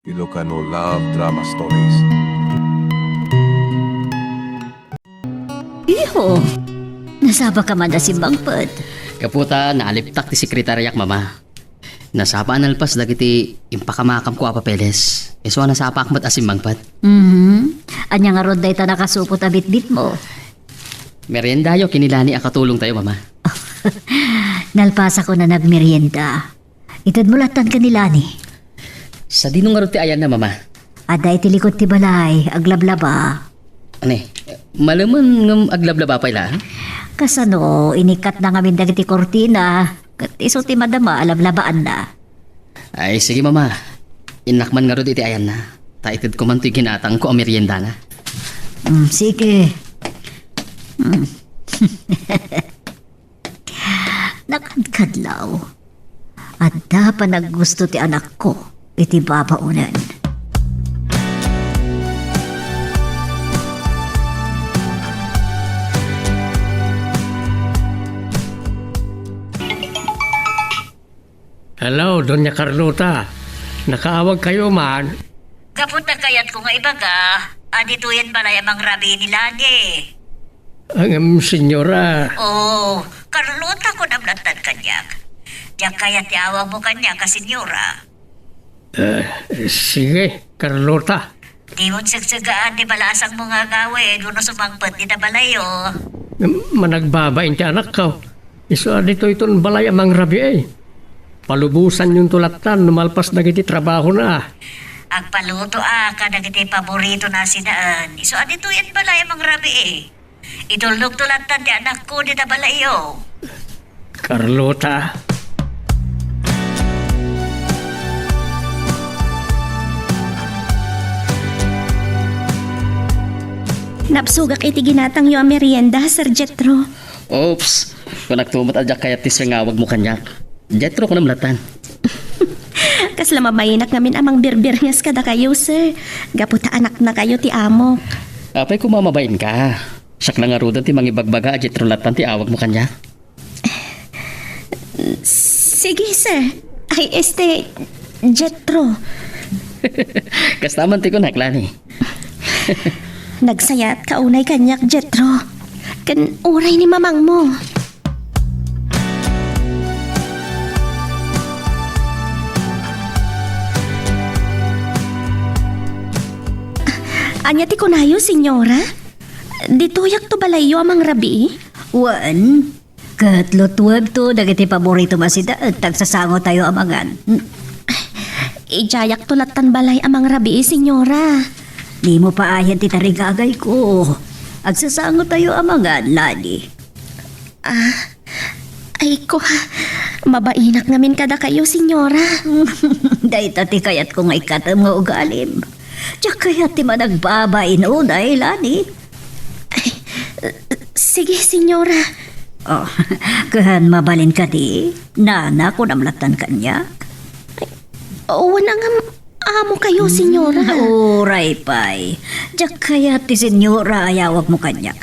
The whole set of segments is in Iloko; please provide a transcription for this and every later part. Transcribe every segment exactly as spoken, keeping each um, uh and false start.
Ilocano Love Drama Stories. Iho, nasapa ka man a simmangpet? Gapu ta naaliptak ti sekretariak, Mama. Nasapa a nalpas dagiti impakamakamko a papeles. Isu a nasapaak met a simmangpet. Mhm. Ania ngarud dayta nakasupot a bitbitmo? Meriendayo ken ni Lani a katulongtayo, Mama. Nalpasakon a nagmerienda. Itedmo lattan ken ni Lani. Sadino ngarud ti ayanna, Mama? Adda iti likod ti balay, aglablaba. Ania, malemen ngem aglablaba pay la? Kasano, inikkatna ngamin dagiti kurtina, ket isu ti madama a lablabaanna. Ay, sige, Mama. Innak man ngarud iti ayanna. Ta itedko man toy ginatangko a meriendana. Mm, sige. Mm. Nakadkadlaw, adda panaggusto ti anakko iti babaonen. Hello, Doña Carlota. Nakaawagkayo man? Gapu ta kayatko nga ibaga, aditoyen balay a mangrabii ni Lani. Ngem, senyora. Oh, Carlota, kunam lattan kaniak. Diak kayat ti awagmo kaniak a senyora. Eh, sige, Carlota. Dimon segsegaan ti balasangmo nga agawid wenno sumangpet dita balayyo. Managbabain ti anakko. Isu a ditoyton balay a mangrabii. Palubosanyonto lattan no malpas dagiti trabahona. Agpalutoak kadagiti paboritona a sinaen. Isu a ditoyen balay a mangrabii. Itulnogto lattan ti anakko dita balayyo. Carlota. Napsugak iti ginatangyo a merienda, Sir Jethro. Oops, kunakto met a diak kayat ti singawagmo kaniak. Jethro, kunam lattan. Kasla mabainak ngamin a mangbirbirnges kadakayo, sir. Gapu ta anaknakayo ti amok. Apay koma mabainka? Siak la ngaruden ti mangibagbaga a Jethro lattan ti awagmo kaniak. Sige, sir. Ay, este, Jethro. Kasta man ti kunak, Lani. Nagsayaatka unay kaniak, Jethro. Ken uray ni mamangmo. Ania ti kunayo, senyora? Dituyakto balayyo a mangrabii? Wen, ket lutuebto dagiti paboritom a sida, agsasangotayo a mangan. Idiayakto lattan balay a mangrabii, senyora. Dimo paayen ti tarigagayko. Agsasangotayo a mangan, Lani. Ah, ay ko, mabainak ngamin kadakayo, senyora. Dayta ti kayatko nga ikkatem nga ugalim. Diak kayat ti managbabain unay, Lani. Ay, sige, senyora. Oh, ken mabalin kadi, nana, kunam lattan kaniak? Wen, ngem amokayo, senyora. Mm, uray pay. Diak kayat ti senyora a yawagmo kaniak.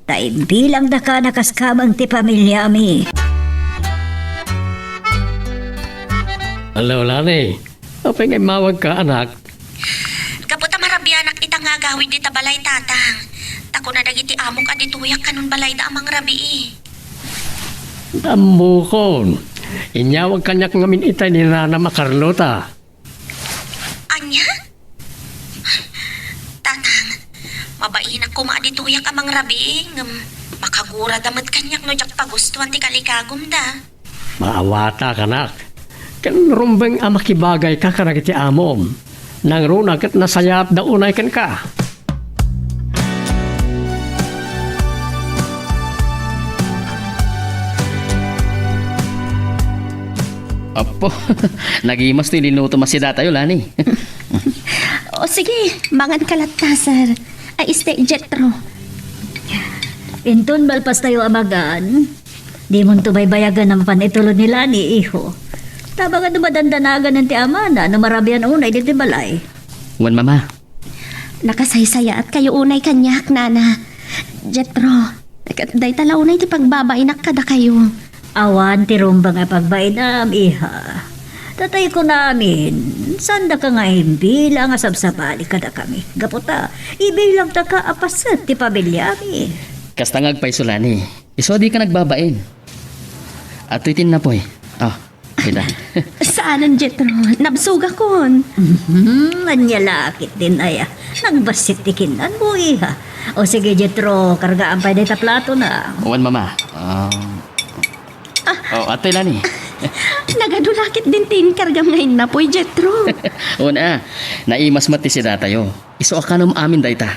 Ta imbilangdaka a kaskameng ti pamiliami. Hello, Lani. Apay nga immawagka, anak? Gapu ta marabianak ita nga agawid dita balay, Tatang. Ta kuna dagiti amok a dituyak kanon balayda a mangrabii. Ammokon. Inyawag kaniak ngamin itay ni nanam a Carlota. Ania? Tatang, mabainak koma a dituyak a mangrabii, ngem makagurada met kaniak no diak pagustuan ti kalikagumda. Maawatak, anak. Ken rumbeng a makibagayka kadagiti amom. Nangruna ket nasayaatda unay kenka. Apo, nagimas ti linutom a sidatayo, Lani. O sige, mangan ka latta, sir. Ay, este, Jethro. Inton malpastayo a mangan, dimonto baybayagan a mapan itulod ni Lani, iho. Tabang a dumadandanagan ti amana no marabian unay ditoy balay. Wen, Mama. Nakasaysayaatkayo unay kaniak, Nana. Jethro, ket dayta la unay ti pagbabainak kadakayo. Awan ti rumbeng a pagbainam, iha. Tatay ko namin, saandaka nga imbilang a sabsabali kadakami. Gapu ta, ibilangtaka a paset ti pamiliami. Kasta nga agpayso, Lani. Isu a dika nagbabain. Adtoy ti innapoy. Ah, ita. Saanen, Jethro. Nabsogakon. Mhm, ania la ketdin aya. Nagbassit ti kinnanmo, iha. O sige, Jethro, kargaam pay dayta platona. Wen, Mama. Ah. Ah. Oh, adtoy, Lani. Nagadu la ketdin ti inkargam nga innapoy, Jethro. Wen a, naimas met ti siudatayo. Isu a kanem amin dayta.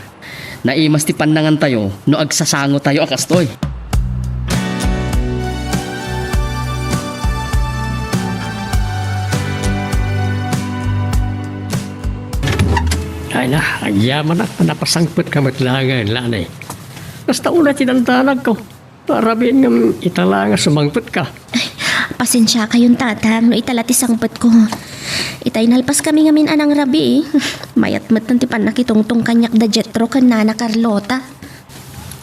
Naimas ti pannangantayo no agsasangotayo a kastoy. Ay na, agyamanak a napasangpetka met laengen, Lani. Kasta unay ti dandanagko. Parabien ngem ita la nga sumangpetka. Ay, pasensiakayon, Tatang, no ita la ti sangpetko. Itay nalpaskami ngamin a nangrabii. Mayat metten ti pannakitungtong kaniak da Jethro ken Nana Carlota.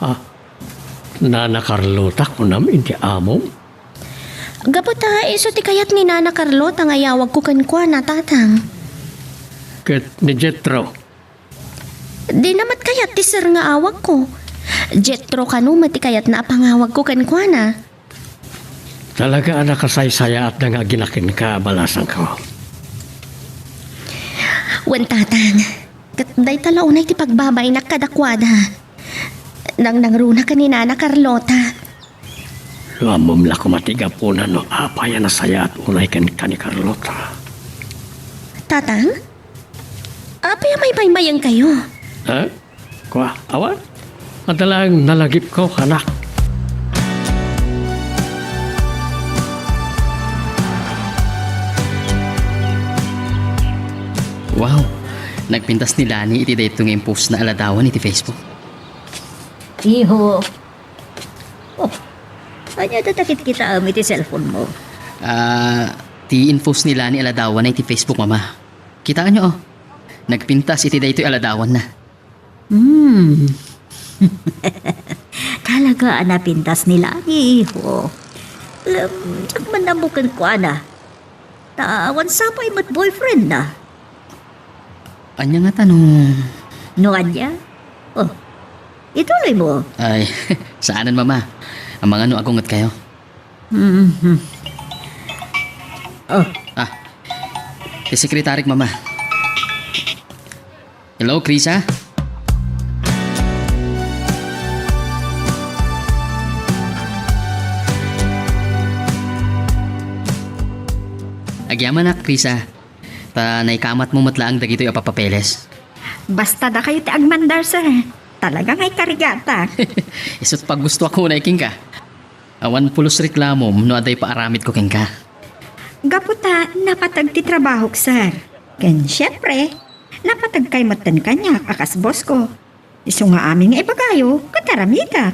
Ah, Nana Carlota, kunam iti amom? Gapu ta isu ti kayat ni Nana Carlota nga iyawagko kenkuana, Tatang. Ket ni Jethro? Dina met kayat ti sir nga awagko. Jethro kano met ti kayatna a pangawagko kenkuana. Talaga a nakasaysayaatda nga agina kenka a balasangko. Wen, Tatang, ket dayta la unay ti pagbabainak kadakuada. Nangnangruna ken ni Nana Carlota. No ammom la koma ti gapuna no apay a nasayaat unay kenka ni Carlota. Tatang? Apay a maymaymayengkayo? Ha? Kua, awan? Adda laeng nalagipko, anak. Wow! Nagpintas ni Lani iti daytoy nga impostna a ladawan iti Facebook. Iho. Oh, ania dayta kitkitaem iti cellphone mo? Ah, ti inpost ni Lani a ladawanna iti Facebook, Mama. Kitaenyo, oh. Nagpintas iti daytoy a ladawanna. Hmm. Talaga a napintas ni Lani, iho. Em, diak man ammo kenkuana. Ta awan sapay met boyfriendna. Ania ngata no? No ania? Oh, ituloy mo. Ay, saanen, Mama. Amangan no agungetkayo. Mhm. Oh. Ah, ti sekretarik, Mama. Hello, Krisa? Agyamanak, Krisa. Ta naikamatmo met laeng dagitoy a papapeles. Basta dakayo ti agmandar, sir. Talaga nga ikarigatak. Isu't pagustoak unay kenka. Awan pulos reklamom no adda ipaaramidko kenka. Gapu ta napateg ti trabahok, sir. Ken siempre, napateg kay metten kaniak a kas boss ko. Isu nga amin nga ibagayo, ket aramidak.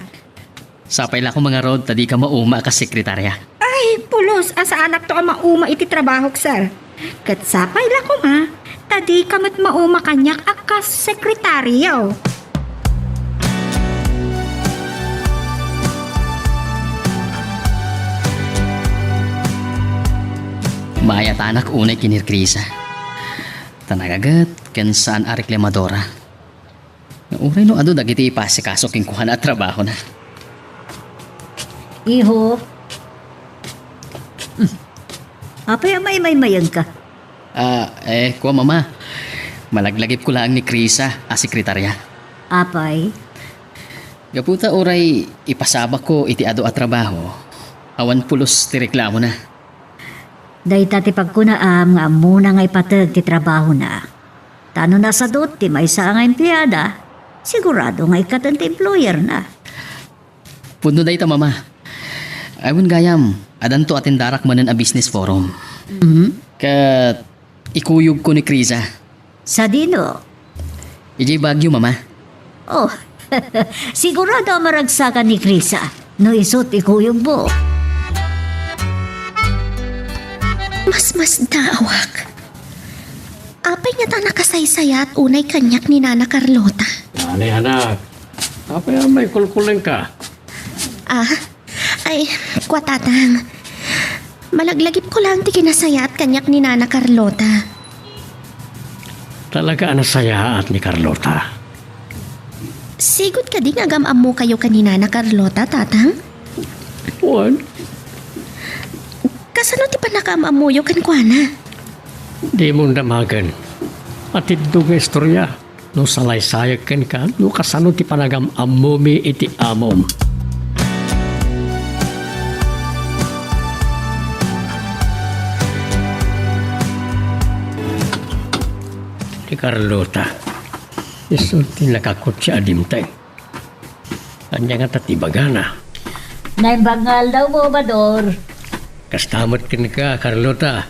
Sapay la koma ngarud ta dika mauma a kas sekretarya. Ay, pulos a saanakto a mauma iti trabahok, sir. Ket sapay la koma ta dika met mauma kaniak a kas sekretaryo. Maayatanak unay ken ni Krisa. Ta nagaget ken saan a reklamadora. Uray no adu dagiti ipaasikaso kenkuana a trabahona. Iho. Hmm. Apay a maymaymayengka? Ah, eh, kua, Mama. Malaglagipko laeng ni Krisa a sekretarya. Apay? Gapu ta uray ipasabakko iti adu a trabaho, awan pulos ti reklamona. Dayta ti pagkunaam nga ammona nga ipateg ti trabahona. Ta no nasadut ti maysa nga empleada, sigurado nga ikkaten ti employerna. Pudno dayta, Mama. Ay, wen gayam, adanto a tindarak manen a business forum. Mhm. Ket ikuyogko ni Krisa. Sadino? Idiay Baguio, Mama. Oh, sigurado a maragsakan ni Krisa no isu't ikuyogmo. Masmasdaawak. Apay ngata a nakasaysayaat unay kaniak ni Nana Carlota? Ani, anak? Apay a maikulkulengka? Ah, ay, kua, Tatang. Malaglagipko laeng ti kinasayaat kaniak ni Nana Carlota. Talaga a nasayaat ni Carlota. Sigud kadi nga agam-ammokayo ken ni Nana Carlota, Tatang? Wen. Kasano ti pannakaam-ammoyo kenkuana? Dimon damagen. Atiddog nga istorya. No salaysayek kenka no kasano ti panagam-ammomi iti amom. Ni Carlota, isu ti nakakutsa a dimteng. Ania ngata ti ibagana? Naimbag nga aldawmo, Bador. Kasta met kenka, Carlota.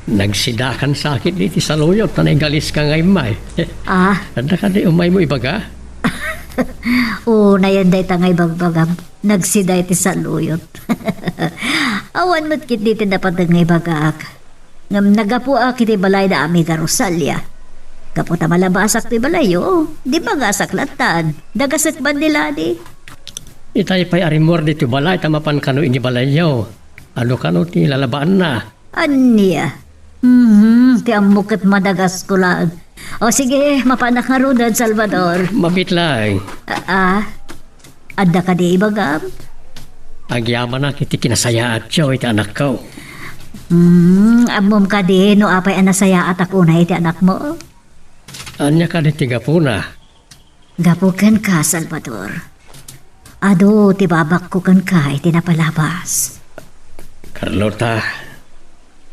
Nagsidakan sakit iti saluyot ta naigaliska nga immay. Ah. Adda kadi umaymo ibaga? Unayen dayta nga ibagbagam. Nagsida iti saluyot. Awan met ketdi ti napateg nga ibagaak. Ngem naggapuak iti balay da Amiga Rosalia. Gapu ta malabasak ti balayyo, di bagasak lattan. Dagasek man ni Lani. Itay pay a rimmuar ditoy balay ta mapan kano iti balayyo. Adu kano ti lalabaanna? Ania? Mhm, ti ammok ket madagasko laeng. O sige, mapanak ngaruden, Salvador. Mabiit laeng. Ah, ah. Adda kadi ibagam? Agyamanak iti kinasayaatyo iti anakko. Hmm, ammom kadi no apay a nasayaatak unay iti anakmo? Ania kadi ti gapuna? Gapu kenka, Salvador. Adu ti babakko kenka iti napalabas. Carlota,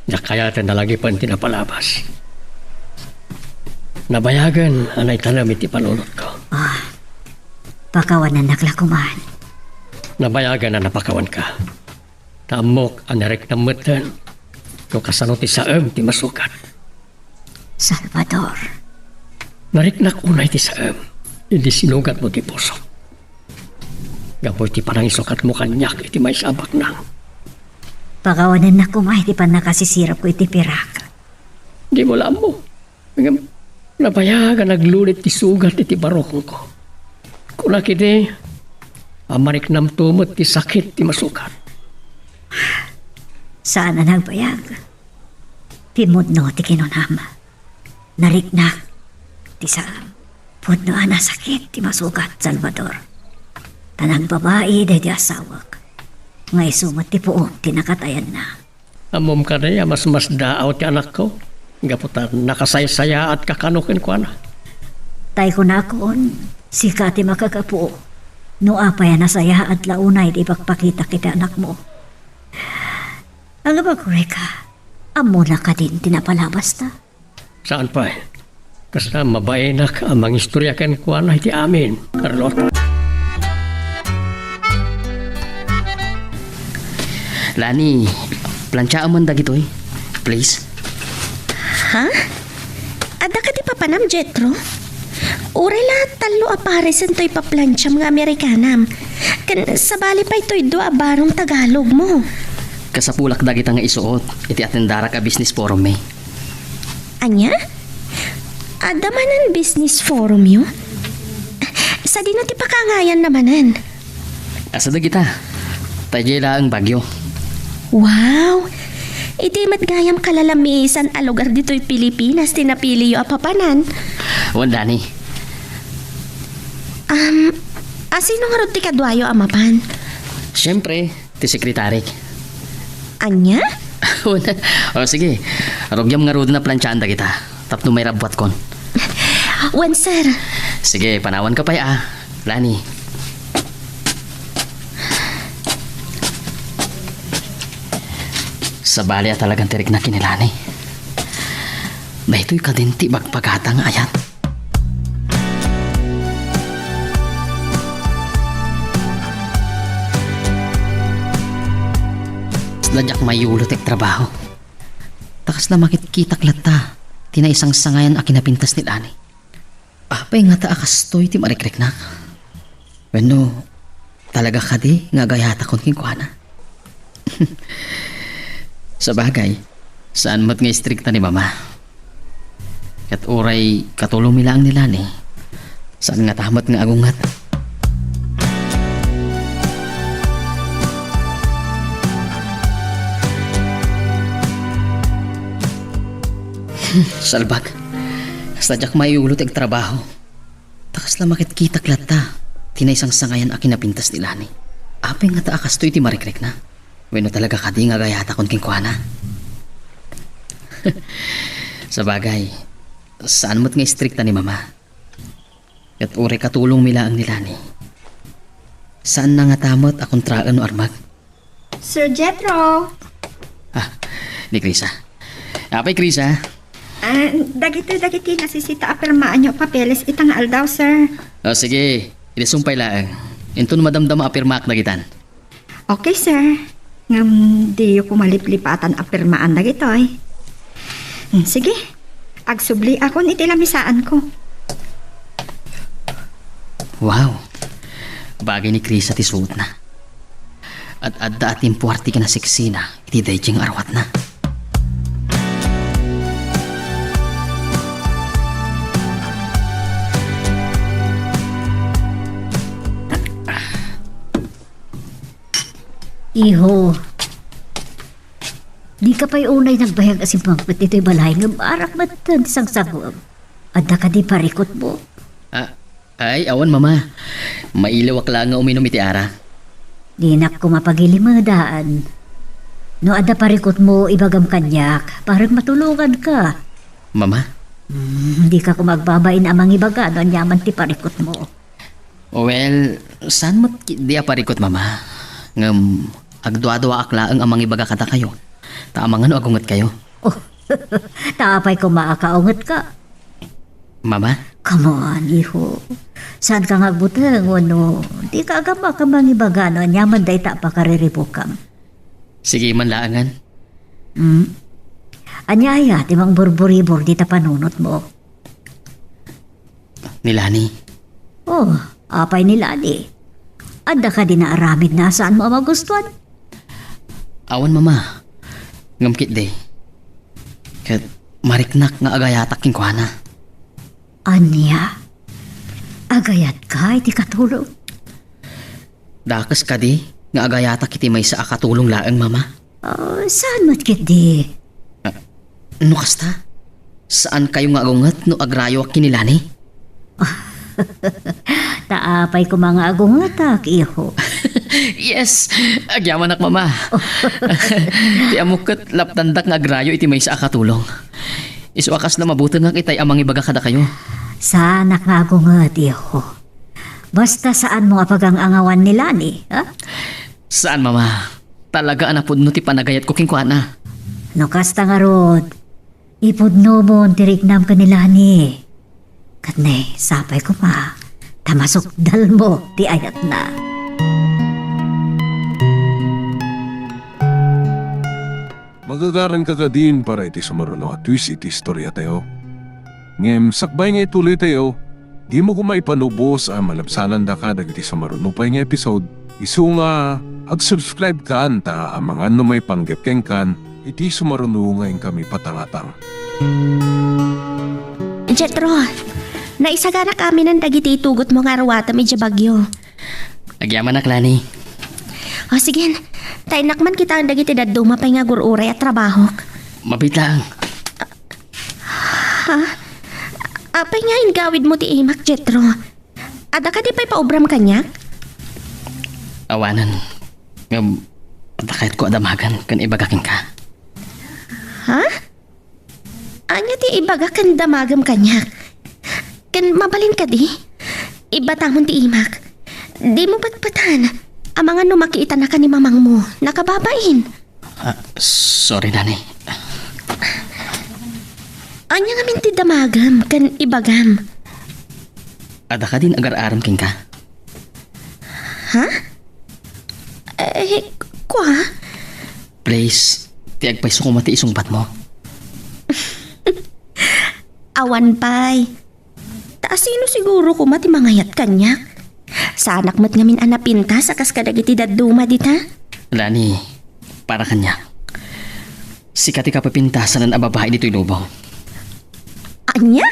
diak kayaten a lagipen ti napalabas. Nabayagen a naitanem iti panunotko. Ah, pakawanennak la koman. Nabayagen a napakawanka. Ta ammok a nariknam metten no kasano ti saem ti masukat. Salvador. Nariknak unay ti saem, idi sinugatmo ti pusok. Gapu iti panangisukatmo kaniak iti maysa a baknang. Pakawanennak koma iti pannakasisirupko iti pirak. Dimo la ammo. Ngem, nabayag a naglulit ti sugat iti barukongko. Kunak idi, a mariknamto met ti sakit ti masukat. Saan a nagbayag. Ti pudno ti kinunam. Nariknak ti saem. Pudno a nasakit ti masugat, Salvador. Ta nagbabai daydi asawak. Nga isu met ti puon ti nakatayanna. Ammom kadi a masmasdaaw ti anakko? Gapu ta nakasaysayaatka kano kenkuana. Tay kunakon, sika ti makagapu. No apay a nasayaat la unay ti ipakpakitak iti anakmo. Agbaga, Reka, ammona kadin ti napalabasta? Saan pay? Kasta mabainak a mangistorya kenkuana iti amin, Carlota. Lani, planchaam man dagitoy, please. Ha? Adda kadi papanam, Jetro? Uray la tallo a pares intoy paplancham nga Amerikanam. Ken sabali pay toy dua a barong Tagalogmo. Kasapulak dagita nga isuot iti atendarak a business forum mi. Ania? Adda manen business forumyo? Sadino ti pakangayanna manen? Kasano dagita? Tay diay laeng Baguio. Wow! Idi met gayam kalalamisan a lugar ditoy Pilipinas ti napiliyo a papanan. Wen, Lani. Um, a, sino ngarud ti kaduayo a mapan? Siyempre, ti sekretarik. Ania? O, sige. Rugiam ngaruden a planchaanak dagita. Tapno mairabbuatkon. Wen, sir. Sige, panawanka pay a, Lani. Sabali a talagan ti rikna ken ni Lani. Daytoy kadin ti ibagbagata nga ayat. Kasla diak mayulo ti agtrabaho. Ta kasla makitkitak latta ti naisangsangayan a kinapintas ni Lani. Apay ngata a kastoy ti marikriknak? Wenno, talaga kadi nga agayatakon kenkuana? Sabagay, saan met nga istrikta ni Mama. Ket uray katulongmi laeng ni Lani, saan ngata met nga agunget. Salbag. Sadiak maiulo ti agtrabaho. Ta kasla makitkitak latta ti naisangsangayan a kinapintas ni Lani. Apay ngata a kastoy ti marikrikna? Wenno talaga kadi nga agayatakon kenkuana? Sabagay, saan met nga istrikta ni Mama. Ket uray katulongmi laeng ni Lani. Saanna ngata met a kontraen no armak. Sir Jethro! Ah, ni Krisa. Apay, Krisa? Ah, dagitoy dagiti nasisita a pirmaanyo a papeles ita nga aldaw, sir. O, sige. Idi sumpay laeng. Inton madamdama a pirmaak dagitan. Okay, sir. Ngem diyo koma liplipatan a pirmaan dagitoy. Hmm, sige. Agsubliakon iti lamisaanko. Wow. Bagay ni Krisa ti suotna. Ad-adda a timpuar ti kinaseksina iti daydiay nga arwatna. Iho, dika pay unay nagbayag a simmangpet ditoy balay ngem arak met ti sangsangoem. Adda kadi parikutmo? Ah, ay, awan, Mama. Mailiwak laeng nga uminom iti arak. Dinak koma pagilimedan. No adda parikutmo, ibagam kaniak, para matulonganka. Mama? Hmm, dika koma agbabain a mangibaga no aniaman ti parikutmo. Well, saan met ketdi a parikut, Mama? Ngem agduaduaak laeng a mangibaga kadakayo, ta amangan no agungetkayo. Oh, ta apay koma a kaungetka? Mama? Come on, iho. Saanka nga agbuteng wenno dika agammak a mangibaga no aniaman dayta a pakariribukam? Sige man laengen. Hmm? Ania aya ti mangburburibor dita panunotmo? Ni Lani. Oh, apay ni Lani? Adda kadi naaramidna a saanmo a magustuan? Awan, Mama. Ngem ketdi. Ket mariknak nga agayatak kenkuana. Ania? Agayatka iti katulong? Dakes kadi nga agayatak iti maysa a katulong laeng, Mama? Ah, saan met ketdi? Ah, no kasta, saankayo nga agunget no agrayoak ken ni Lani? Ta apay koma nga agungetak, iho? Yes, agyamanak, Mama. Ti ammok ket laptandak nga agrayo iti maysa a katulong. Isu a kasla mabutengak itay a mangibaga kadakayo. Saanak nga agunget, iho. Basta saanmo a pagang-angawan ni Lani, ha? Saan, Mama. Talaga a napudno ti panagayatko kenkuana. No kasta ngarud, ipudnomon ti riknam ken ni Lani. Ket ne, sapay koma, ta masukdalmo ti ayatna. Magagaranka kadin para iti sumaruno a twist iti istoriatayo. Ngem sakbay nga ituloytayo, dimo koma ipanubos a malabsanandaka dagiti sumaruno pay nga episode. Isu nga, ag-subscribe kan ta amangan no maipanggep kenkan iti sumaruno nga inkami patangatang. Jetro, naisaganak aminen dagiti itugotmo nga arwatem idiay Baguio. Agyamanak, Lani. O, sige. Ta innak man kitaen dagiti dadduma pay nga agur-uray a trabahok. Mabiit laeng. Ha? Apay nga ingawidmo ti imak, Jetro? Adda kadi pay paubram kaniak? Awanen. Ngem, adda kayatko a damagen ken ibaga kenka. Ha? Ania ti ibaga ken damagem kaniak? Ken mabalin kadi? Ibatamon ti imak. Dimo patpatan. Amangan no makiitanaka ni mamangmo. Nakababain. Ah, sorry, Lani. Ania ngamin ti damagem ken ibagam? Adda kadin agar-arem kenka? Ha? Eh, kua? Please, ti agpayso koma ti isungbatmo. Awan pay. Ta sino siguro koma ti mangayat kaniak? Saanak met ngamin a napintas a kas kadagiti dadduma dita? Lani, para kaniak, sika ti kapipintasanan a babai ditoy lubong. Ania?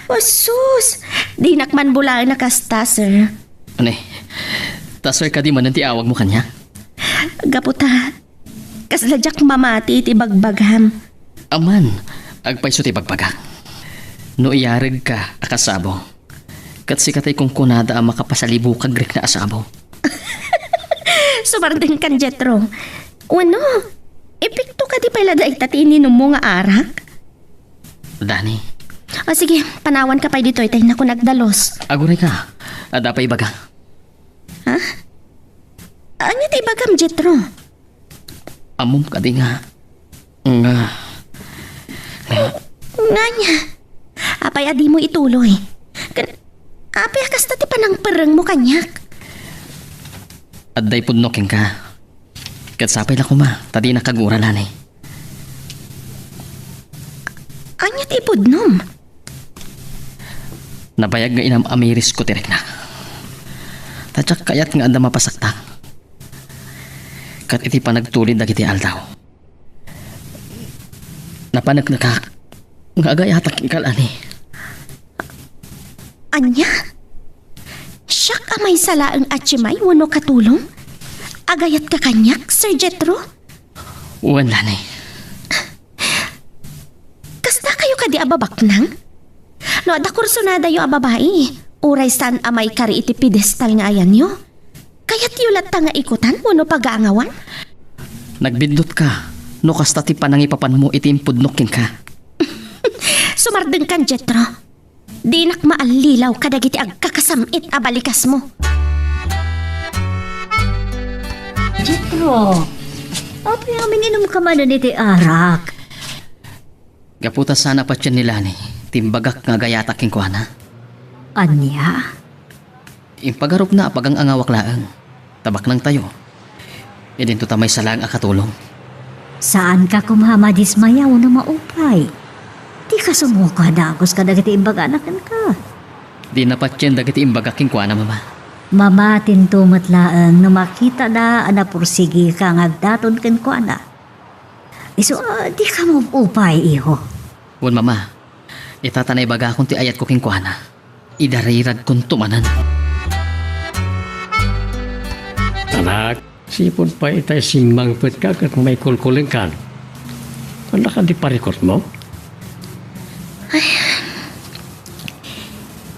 O sus! Dinak man bulaen a kasta, sir. Ania? Ta sir kadi manen ti awagmo kaniak? Gapu ta, kasla diak mamati iti bagbagam. Aman, agpayso ti bagbagak. No iyaregka a kasabo, ket sika tay kunkunada a makapasalibukag rikna a sabo. Sumardengkan, Jetro. Wenno, epekto kadi pay la dayta ti ininummo nga arak? Dani. O sige, panawanka pay ditoy ta innak agdalos. Agurayka, adda pay ibaga. Ha? Ania ti ibagam, Jetro? Ammom kadi nga, nga, nga. Ngania? Apay a dimo ituloy? Ken, apay a kasta ti panangperrengmo kaniak? Adda ipudno kenka. Ket sapay la koma, ta dinak agura, Lani. Ania ti ipudnom? Nabayag nga inam-amirisko ti riknak. Ta diak kayat nga adda mapasaktak. Ket iti panagtulid dagiti aldaw, napaneknekak nga agayatak kenka, Lani. Ania? Siak a maysa laeng a tiemay wenno katulong? Agayatka kaniak, Sir Jetro? Wen, Lani. Kasta kayo kadi a babaknang? No adda kursunadayo a babai, uray saan a maikari iti pedestal nga ayanyo, kayatyo latta nga ikutan wenno pagaangawan? Nagbiddutka no kasta ti panangipapanmo iti impudnok kenka. Sumardengkan, Jetro. Dinak maallilaw kadagiti agkakasam-it a balikasmo. Jetro, apay a minginomka manen iti arak? Gapu ta saan a patien ni Lani ti imbagak nga agayatak kenkuana. Ania? Impagarupna a pagang-angawak laeng. Ta baknangtayo. Idinto ta maysa laeng a katulong. Saanka koma a madismaya wenno maupay. Dika sumuko a dagus kadagiti imbagana kenka. Dina patien dagiti imbagak kenkuana, Mama. Mamatinto met laeng no makitada a napursigika nga agdaton kenkuana. Isu a dika maupay, iho. Wen, Mama, ita ta naibagakon ti ayatko kenkuana, idariragkonto manen. Anak, sipud pay itay simmangpetka ket maikulkulengkan. Ania kadi parikutmo? Ay,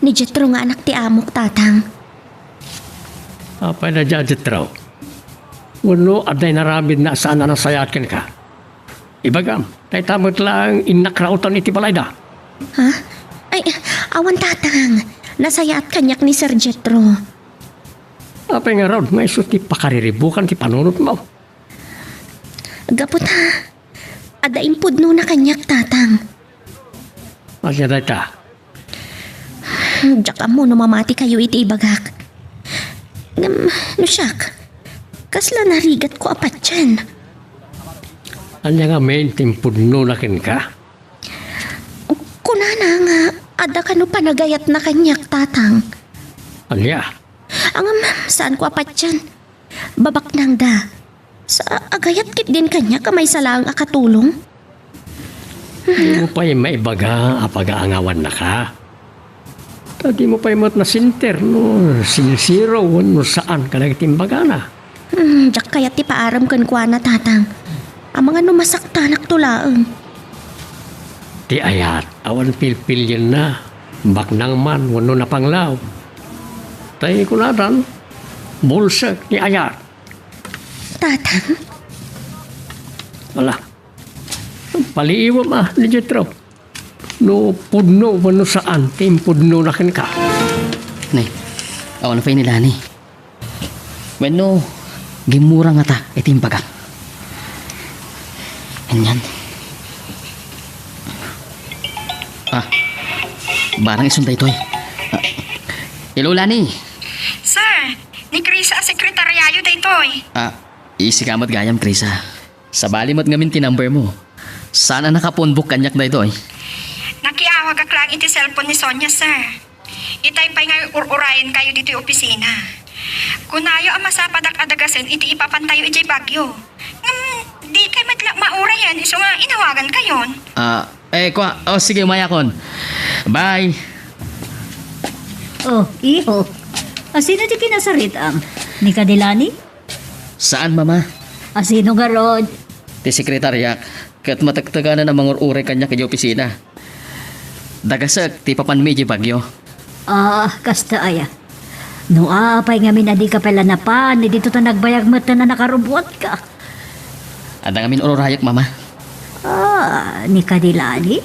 ni Jetro nga anak ti amok, Tatang. Apay na dia, Jetro? Wenno adda inaramidna a saan a nasayaat kenka? Ibagam, dayta met laeng innak rauten iti balayda. Ha? Ay, awan, Tatang. Nasayaat kaniak ni Sir Jetro. Apay ngarud nga isu ti pakariribukan ti panunotmo? Gapu ta adda impudnona kaniak, Tatang. Ania dayta? Diak ammo no mamati kayo iti ibagak. Ngem, no siak, kasla narigatko a patien. Ania ngamin ti impudnona kenka? Kunana nga adda kano panagayatna kaniak, Tatang. Ania? Ngem, saanko a patien. Babaknangda. Sa agayat ketdin kaniak a maysa laeng a katulong? Dimo pay maibaga a pagaangawannaka? Ta dimo pay met nasinter no sinsiro wenno saan kadagiti imbagana. Hmm, diak kayat ti paaram kenkuana, Tatang. Amangan no masaktanakto laeng. Ti ayat, awan pilpilienna, baknang man wenno napanglaw. Tay kunatan, bulsek ti ayat. Tatang? Ala, paliiwem a ni Jetro. No pudno wenno saan ti impudnona kenka. Ne, awan pay ni Lani. Wenno, gimmura ngata iti imbagak. Anian? Ah, barang isun daytoy. Ah, hello, Lani. Sir, ni Krisa a sekretaryayo daytoy. Ah, isika met gayam, Krisa. Sabali met ngamin ti number mo. Saan a nakapunbok kaniak daytoy? Nakiawagak laeng iti cellphone ni Sonia, sir. Itay pay nga ur-urayenkayo ditoy opisina. Kunayo a masapadak a dagasen iti ipapantayo idiay Baguio. Ngem, dikay met la maurayen isu nga inawagankayon. Ah, eh, kua, oh, sige, umayakon. Bye. Oh, iho. Asino ti kinasaritam? Ni Kadilani? Saan, Mama? Asino garud? Ti sekretaryak. Ket matekteganan a mangur-uray kaniak idiay opisina. Dagasek ti ipapanmi idiay Baguio. Ah, kasta aya. No apay ngamin a dika pay la napan, ditoy ta nagbayag met ta nakarubuatka. Adda ngamin ururayek, Mama. Ah, ni kadi Lani?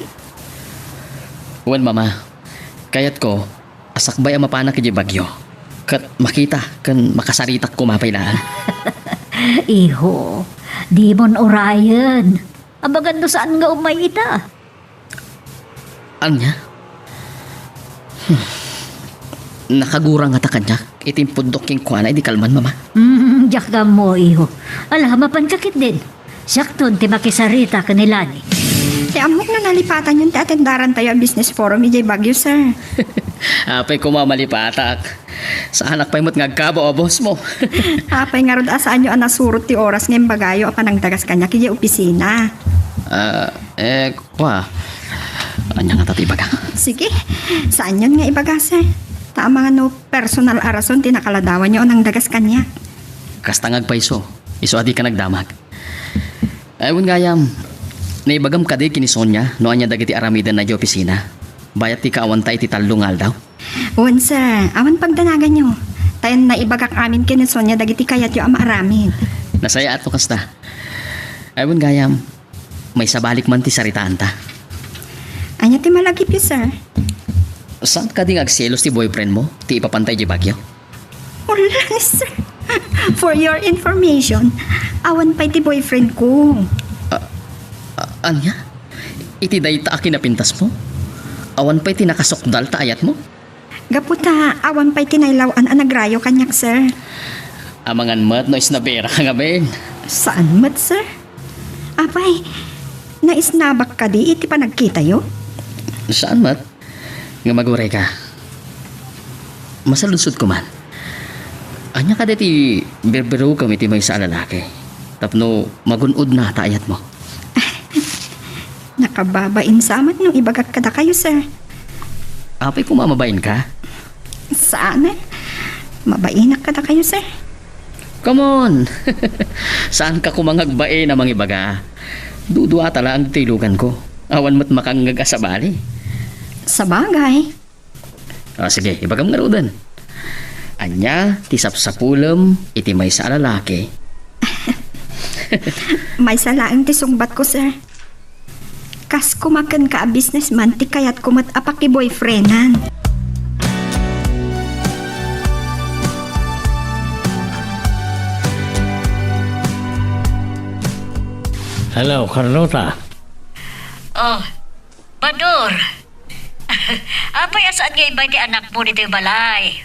Wen, Mama. Kayatko, a sakbay a mapanak idiay Baguio. Ket makita ken makasaritak koma pay laeng. Iho, dimon urayen. Abagan no saan nga umay ita. Ania? Hmm. Nakagurangata kaniak iti impuddok kenkuana idi kalman, Mama. Hmm, diak ammo, iho. Ala, mapanka ketdin. Siakton ti makisarita ken ni Lani. Ti ammok no nalipatanyon ti atendarantayo a business forum idiay Baguio, sir. Apay koma malipatak. Saanak pay met nga agkabao a boss mo. Apay ngarud a saanyo a nasurot ti oras nga imbagayo a panangdagas kaniak idiay opisina? Ah, eh, kua. Ania ngata ti ibaga? Sige, saanyon nga ibaga, sir. Ta amangan no personal a rason ti nakaladawanyo a nangdagas kaniak. Kasta nga agpayso, isu a dika nagdamag. Ay, wen gayam, naibagam kadi ken ni Sonia no ania dagiti aramidenna idiay opisina? Bayat ti kaawanta iti tallo nga aldaw? Wen, sir. Awan pagdanaganyo. Ta naibagak amin ken ni Sonia dagiti kayatyo a maaramid. Nasayaat no kasta. Ay, wen gayam, maisabalik man ti saritaanta. Ania ti malagipyo, sir? Saan kadi nga agselos ti boyfriend mo ti ipapanta idiay Baguio? Wala ni sir. For your information, awan pay ti boyfriend ko. Ah, ah, ania? Iti dayta a kinapintas mo? Awan pay ti nakasukdal ta ayat mo? Gapu ta awan pay ti nailaw-an a nagrayo kaniak, sir. Amangan met no isnabera ka ngamin. Saan met, sir? Apay, naisnabak kadi iti panagkitayo? Saan met? Ngem aguray ka. Masaludsodko man. Ania kadi ti birbirukem iti maysa a lalaki tapno magun-odna ta ayatmo? Nakababain sa met no ibagak kadakayo, sir. Apay koma mabain ka? Saan, eh. Mabainak kadakayo, sir. Come on! Saan ka koma nga agbain a mangibaga? Dudua ta laeng ti iluganko. Awan met makangngeg a sabali. Sabagay. Ah, sige, ibagam ngaruden. Ania ti sapsapulem iti maysa a lalaki? Maysa laeng ti sungbatko, sir. Kas koma kenka a businessman ti kayatko met a pakiboyfriendan. Hello, Carlota. Oh, Bador. Apay a saan nga imbay ti anakmo ditoy balay?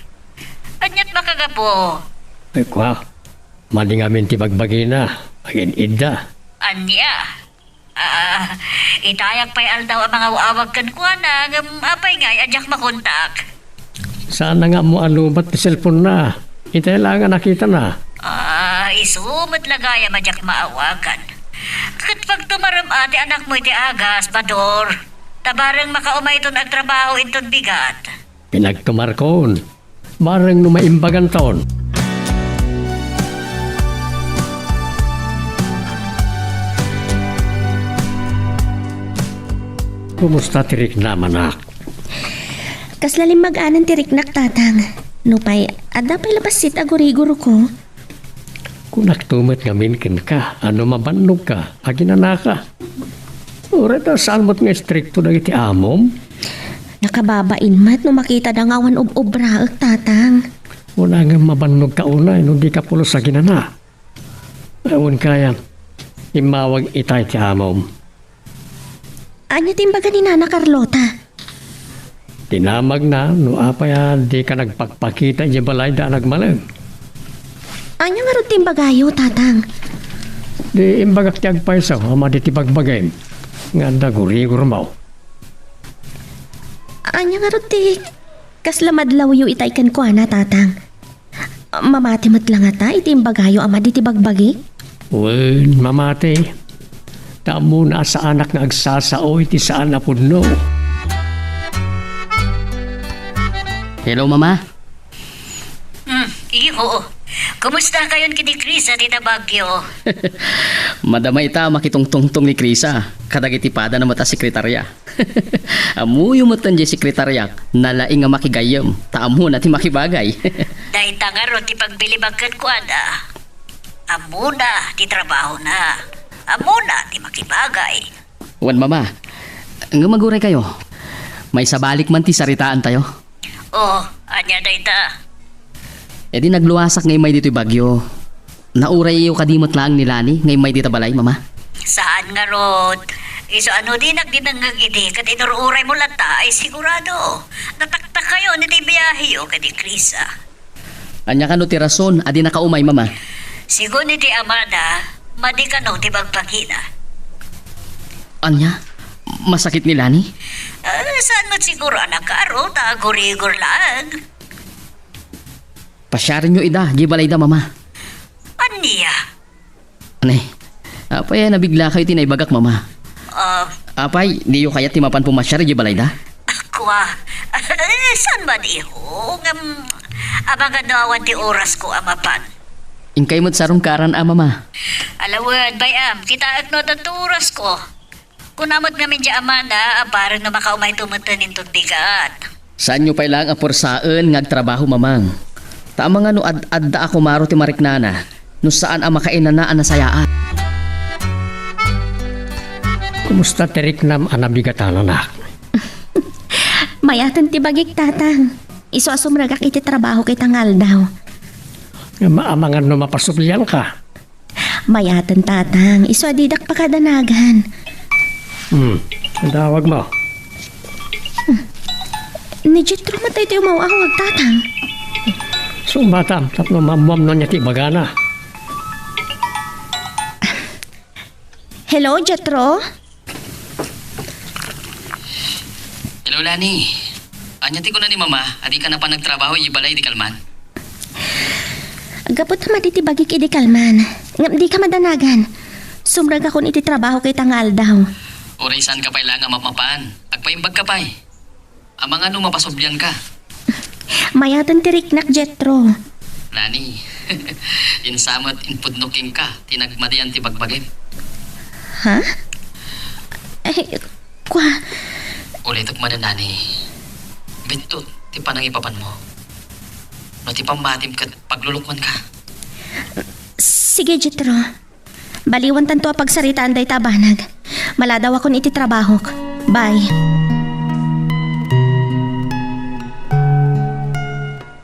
Aniat makagapu? Ay, kua. Madi ngamin ti bagbagina. Agin-idda. Ania? Ah, itayak pay aldaw a mangaw-awag kenkuana, ngem apay ngay a diak makontak? Saan nga ammo a lobat ti cellphone-na. Itay laeng a nakitana. Ah, isu met la gayam a diak maawagan. Ket pagtumarem a ti anakmo iti agas, Bador. Ta bareng makaumayton agtrabaho inton bigat. Pinagtumarkon. Bareng no maimbaganton. Kumusta ti riknam, anak? Kasla limmag-anen ti riknak, Tatang. Nupay, adda pay la bassit a gurigurko. Kunakto met ngamin kenka a no mabannogka, aginanaka. Uray ta saan met nga istrikto dagiti amom? Nakababain met no makitada nga awan ob-obraek, Tatang. Kunam nga mabannogka unay no dika pulos aginana. Awan kayat, immawag itay ti amom. Ania ti imbaga ni Nana Carlota? Dinamagna no apay a dika nagpakpakita idiay balayda a nagmalem. Ania ngarud ti imbagayo, Tatang? Di imbagak ti agpayso a madi ti bagbagim nga adda gurigurmo. Ania ngarud ti kasla madlawyo itay kenkuana, Tatang? Mamati met la ngata iti imbagayo a madi ti bagbagi? Wen, mamati. Ta ammona a saanak nga agsasao iti saan a pudno. Hello, Mama. Hmm, iho. Kumustakayon ken ni Krisa dita Baguio? Madama ita a makitungtungtong ni Krisa kadagiti padana met a sekretaria. Ammoyo metten diay sekretariak, nalaing a makigayyem, ta ammona ti makibagay. Dayta ngarud ti pagbilibak kenkuana. Ammona ti trabahona. Ammona ti makibagay. Wen, Mama, ngem aguraykayo. Maisabalik man ti saritaantayo. Oh, ania dayta? Idi nagluasak nga immay ditoy Baguio, naurayyo kadi met laeng ni Lani nga immay dita balay, Mama? Saan ngarud. Isu a no dinak dinengngeg idi ket inur-uraymo latta ay sigurado. Nataktakkayon iti biaheyo ken ni Krisa. Ania kano ti rason a dinaka umay, Mama? Sigun iti amana, madi kano ti bagbagina. Ania? Masakit ni Lani? Ah, saan met siguro a nakaro, ta agurigor laeng. Pasiarenyo ida, diay balayda, Mama. Ania? Anay, apay a nabiglakayo iti naibagak, Mama? Ah. Apay, diyo kayat ti mapan pumasiar idiay balayda? Kua, saan man, iho? Ngem, amangan no awan ti orasko a mapan. Inkay met sarungkaran a, Mama. Ala wen, bay-am, kitaek no adda ti orasko. Kuna met ngamin diay amana a bareng no makaumayto metten inton bigat. Saanyo pay laeng a puersaen nga agtrabaho, Mamang. Ta amangan no ad-adda a kumaro ti mariknana no saan a makainana a nasayaat. Kumusta ti riknam a nabigatan, anak? Mayaten ti bagik, Tatang. Isu a sumrekak iti trabahok ita nga aldaw. Ngem amangan no mapasublianka. Mayaten, Tatang, isu a didak pakadanagan. Hmm, adawagmo. Ni Jetro met daytoy umaw-awag, Tatang. Sumatam, tapno maammuam no ania ti ibagana. Hello, Jetro? Hello, Lani. Ania ti kuna ni Mama a dika napan agtrabaho idiay balay idi kalman? Gapu ta madi ti bagik idi kalman, ngem dika madanagan. Sumrekakon iti trabahok ita nga aldaw. Uray saanka pay laeng a mapmapan, agpaimbagka pay. Amangan no mapasublianka. Mayaten ti riknak, Jetro. Lani, insa met impudno kenka ti nagmadian ti bagbagim. Ha? Ay, kua. Ulitek manen, Lani. Bitot ti panangipapanmo. No ti pammatim ket paglulukmanka. Sige, Jetro. Baliwantanto a pagsaritaan dayta a banag. Maladawakon iti trabahok. Bye.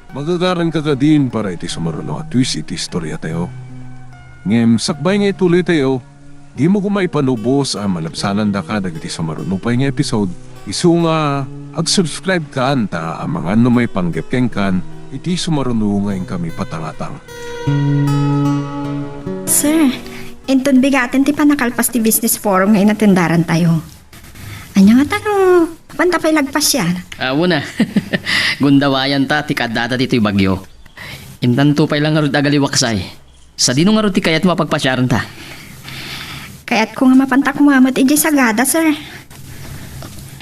Magagaranka kadin para iti sumaruno a twist iti istoriatayo. Ngem sakbay nga ituloytayo, dimo koma ipanubos a malabsanandaka dagiti sumaruno pay nga episode. Isu nga ag-subscribe kan ta amangan no maipanggep kenkan iti sumaruno nga inkami patangatang. Sir, inton bigaten ti pannakalpas ti business forum nga inatendarantayo. Ania ngata no, mapanta pay lagpasiar? Awan a. Gundawayanta ti kaaddada ditoy Baguio. Intanto pay la ngarud a agaliwaksay. Sadino ngarud ti kayatmo a pagpasiarenta? Kayatko nga mapanta koma met idiay Sagada, sir.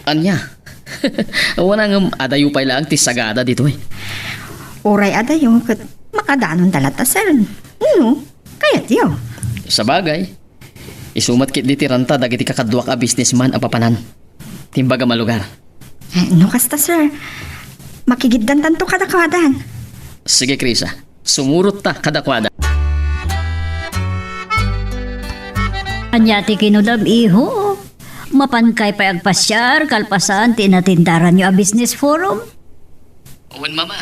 Ania? Awan a, ngem adayo pay laeng ti Sagada ditoy. Uray adayo ket makadanonda latta, sir. No, kayatyo. Sabagay. Isu met ketdi ti ranta dagiti kakaduak a businessman a papanan ti imbagam a lugar. Eh, no kasta, sir, makigiddantanto kadakuada. Sige, Krisa. Sumurotta kadakuada. Ania ti kinunam, iho? Mapankay pay agpasiar kalpasan ti inatendaranyo a business forum? Wen, Mama.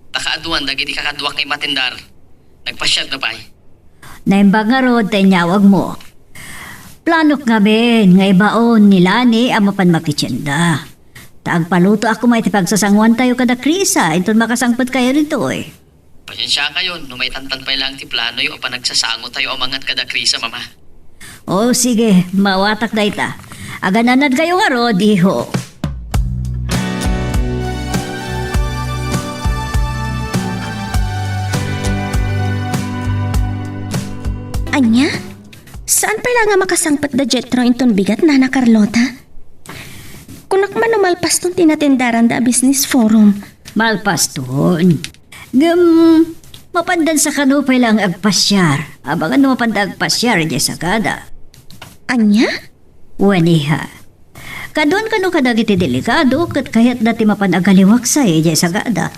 Ta kaaduan dagiti kakaduak nga immatendar. Nagpasiarda pay. Naimbag ngarud ta inyawagmo. Planok ngamin nga ibaon ni Lani a mapan makitienda. Ta agpalutoak koma iti pagsasangoantayo kada Krisa inton makasangpetkayo ditoy. Pasensiakayon no maitantan pay laeng ti planoyo a panagsasangotayo amangan kada Krisa, Mama. O, sige, maawatak dayta. Agananadkayo ngarud, iho. Ania? Saan pay la nga makasangpet da Jetro inton bigat, Nana Carlota? Kunak man no malpaston ti inatendaranda a business forum. Malpaston. Ngem, Mapandan sa kano pay laeng agpasiar. Abangan no mapanda agpasiar idiay sagada. Ania? Wen, iha. Kaduan kano kadagiti delegado ket kayatda ti mapan agaliwaksay idiay sagada.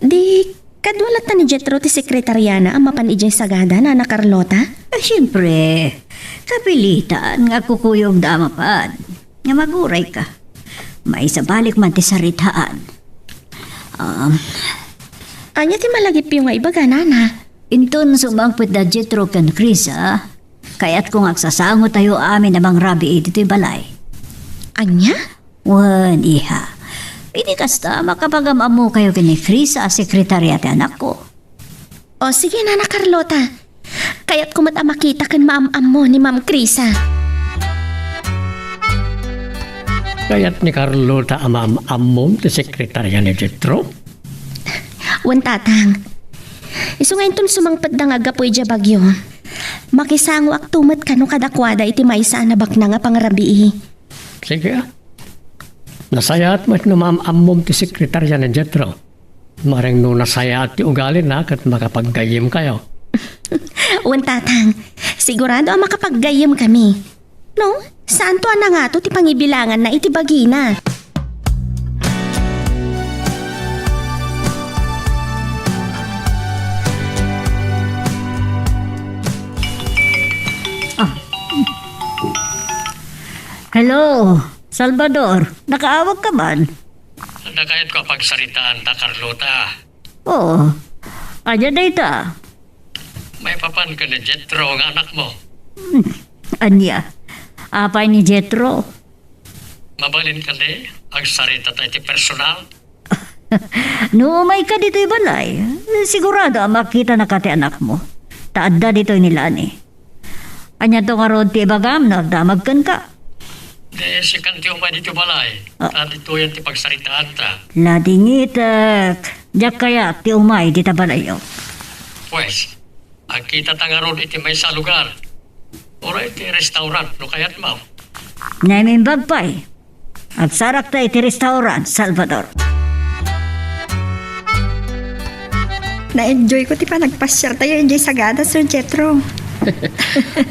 Di, kadua latta ni Jetro ti sekretariana a mapan idiay sagada, Nana Carlota? Ay, siempre. Kapilitan nga agkukuyogda a mapan. Nga maguray ka. Maisabalik man ti saritaan. Um, Ania ti malagipyo nga ibaga, Nana? Inton sumangpet da Jetro ken Krisa, kayatko nga agsasangotayo amin a mangrabii ditoy balay. Ania? Wen, iha. Idi kasta, makapag-am-ammokayo ken ni Krisa a sekretarya ti anakko. O, sige, Nana Carlota. Kayatko met a makita ken maam-ammo ni Ma'am Krisa. Kayat ni Carlota a maam-ammom ti sekretarya ni Jetro? Wen, Tatang. Isu nga inton sumangpetda nga aggapu idiay bagyo, makisangoakto met kano kadakuada iti maysa a nabaknang a pangrabii. Sige, a. Nasayaat met no maam-ammom ti sekretarya ni Jetro. Mareng no nasayaat ti ugalina ket makapaggayyemkayo. Wen, Tatang. Sigurado a makapaggayyemkami. No, saanto a nangato ti pangibilanganna iti bagina. Ah. Hello, Salvador. Nakaawagka man? Ania kayatko a pagsaritaan da, Carlota? Oo. Ania dayta? Maipapan ken ni Jetro nga anakmo. Hmm. Ania? Apay ni Jetro? Mabalin kadi agsarita ta iti personal? No umayka ditoy balay, sigurado a makitanaka ti anakmo. Ta adda ditoy ni Lani. Aniato ngarud ti ibagam no agdamag kenka? Di, sikan ti umay ditoy balay. Ah. Ta ditoyen ti pagsaritaanta. Ladingitek. Diak kayat ti umay dita balayyo. Pues, agkitata ngarud iti maysa a lugar. Uray iti restaurant no kayatmo. Naimbag pay. Agsarakta iti restaurant, Salvador. Na-enjoy ko ti panagpasiartayo idiay sagada, Sir Jetro.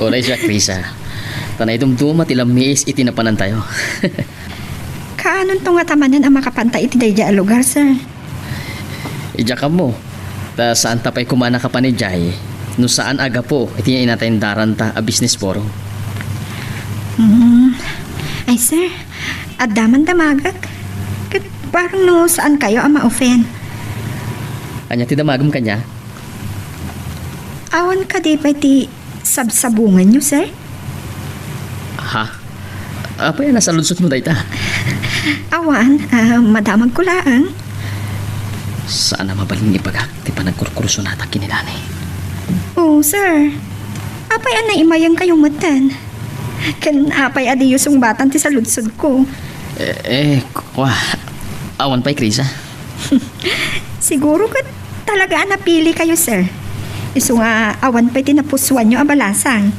Uray siak, Krisa. Ta naidumduma ti lammiis iti napanantayo. Kaanonto ngata manen a makapanta iti daydiay a lugar, sir? Idiak ammo, ta saanta pay koma a nakapan idiay no saan a gapu iti nainataydaranta a business forum. Hmm. Ay, sir, adda man damagek. Ket bareng no saankayo a ma-offend. Ania ti damagem kaniak? Awan kadi pay ti sabsabunganyo, sir? Ha? Apay a nasaludsodmo dayta? Awan, ah, madamagko laeng. Saan a mabalin nga ibagak ti panagkurkursunata ken ni Lani. Oh, sir. Apay a naimayangkayo metten? Ken apay a diyo sungbatan ti saludsodko? Eh, eh, kwa, awan pay, Krisa. Siguro ket talaga a napilikayo, sir. Isu nga awan pay ti napusoanyo a balasang.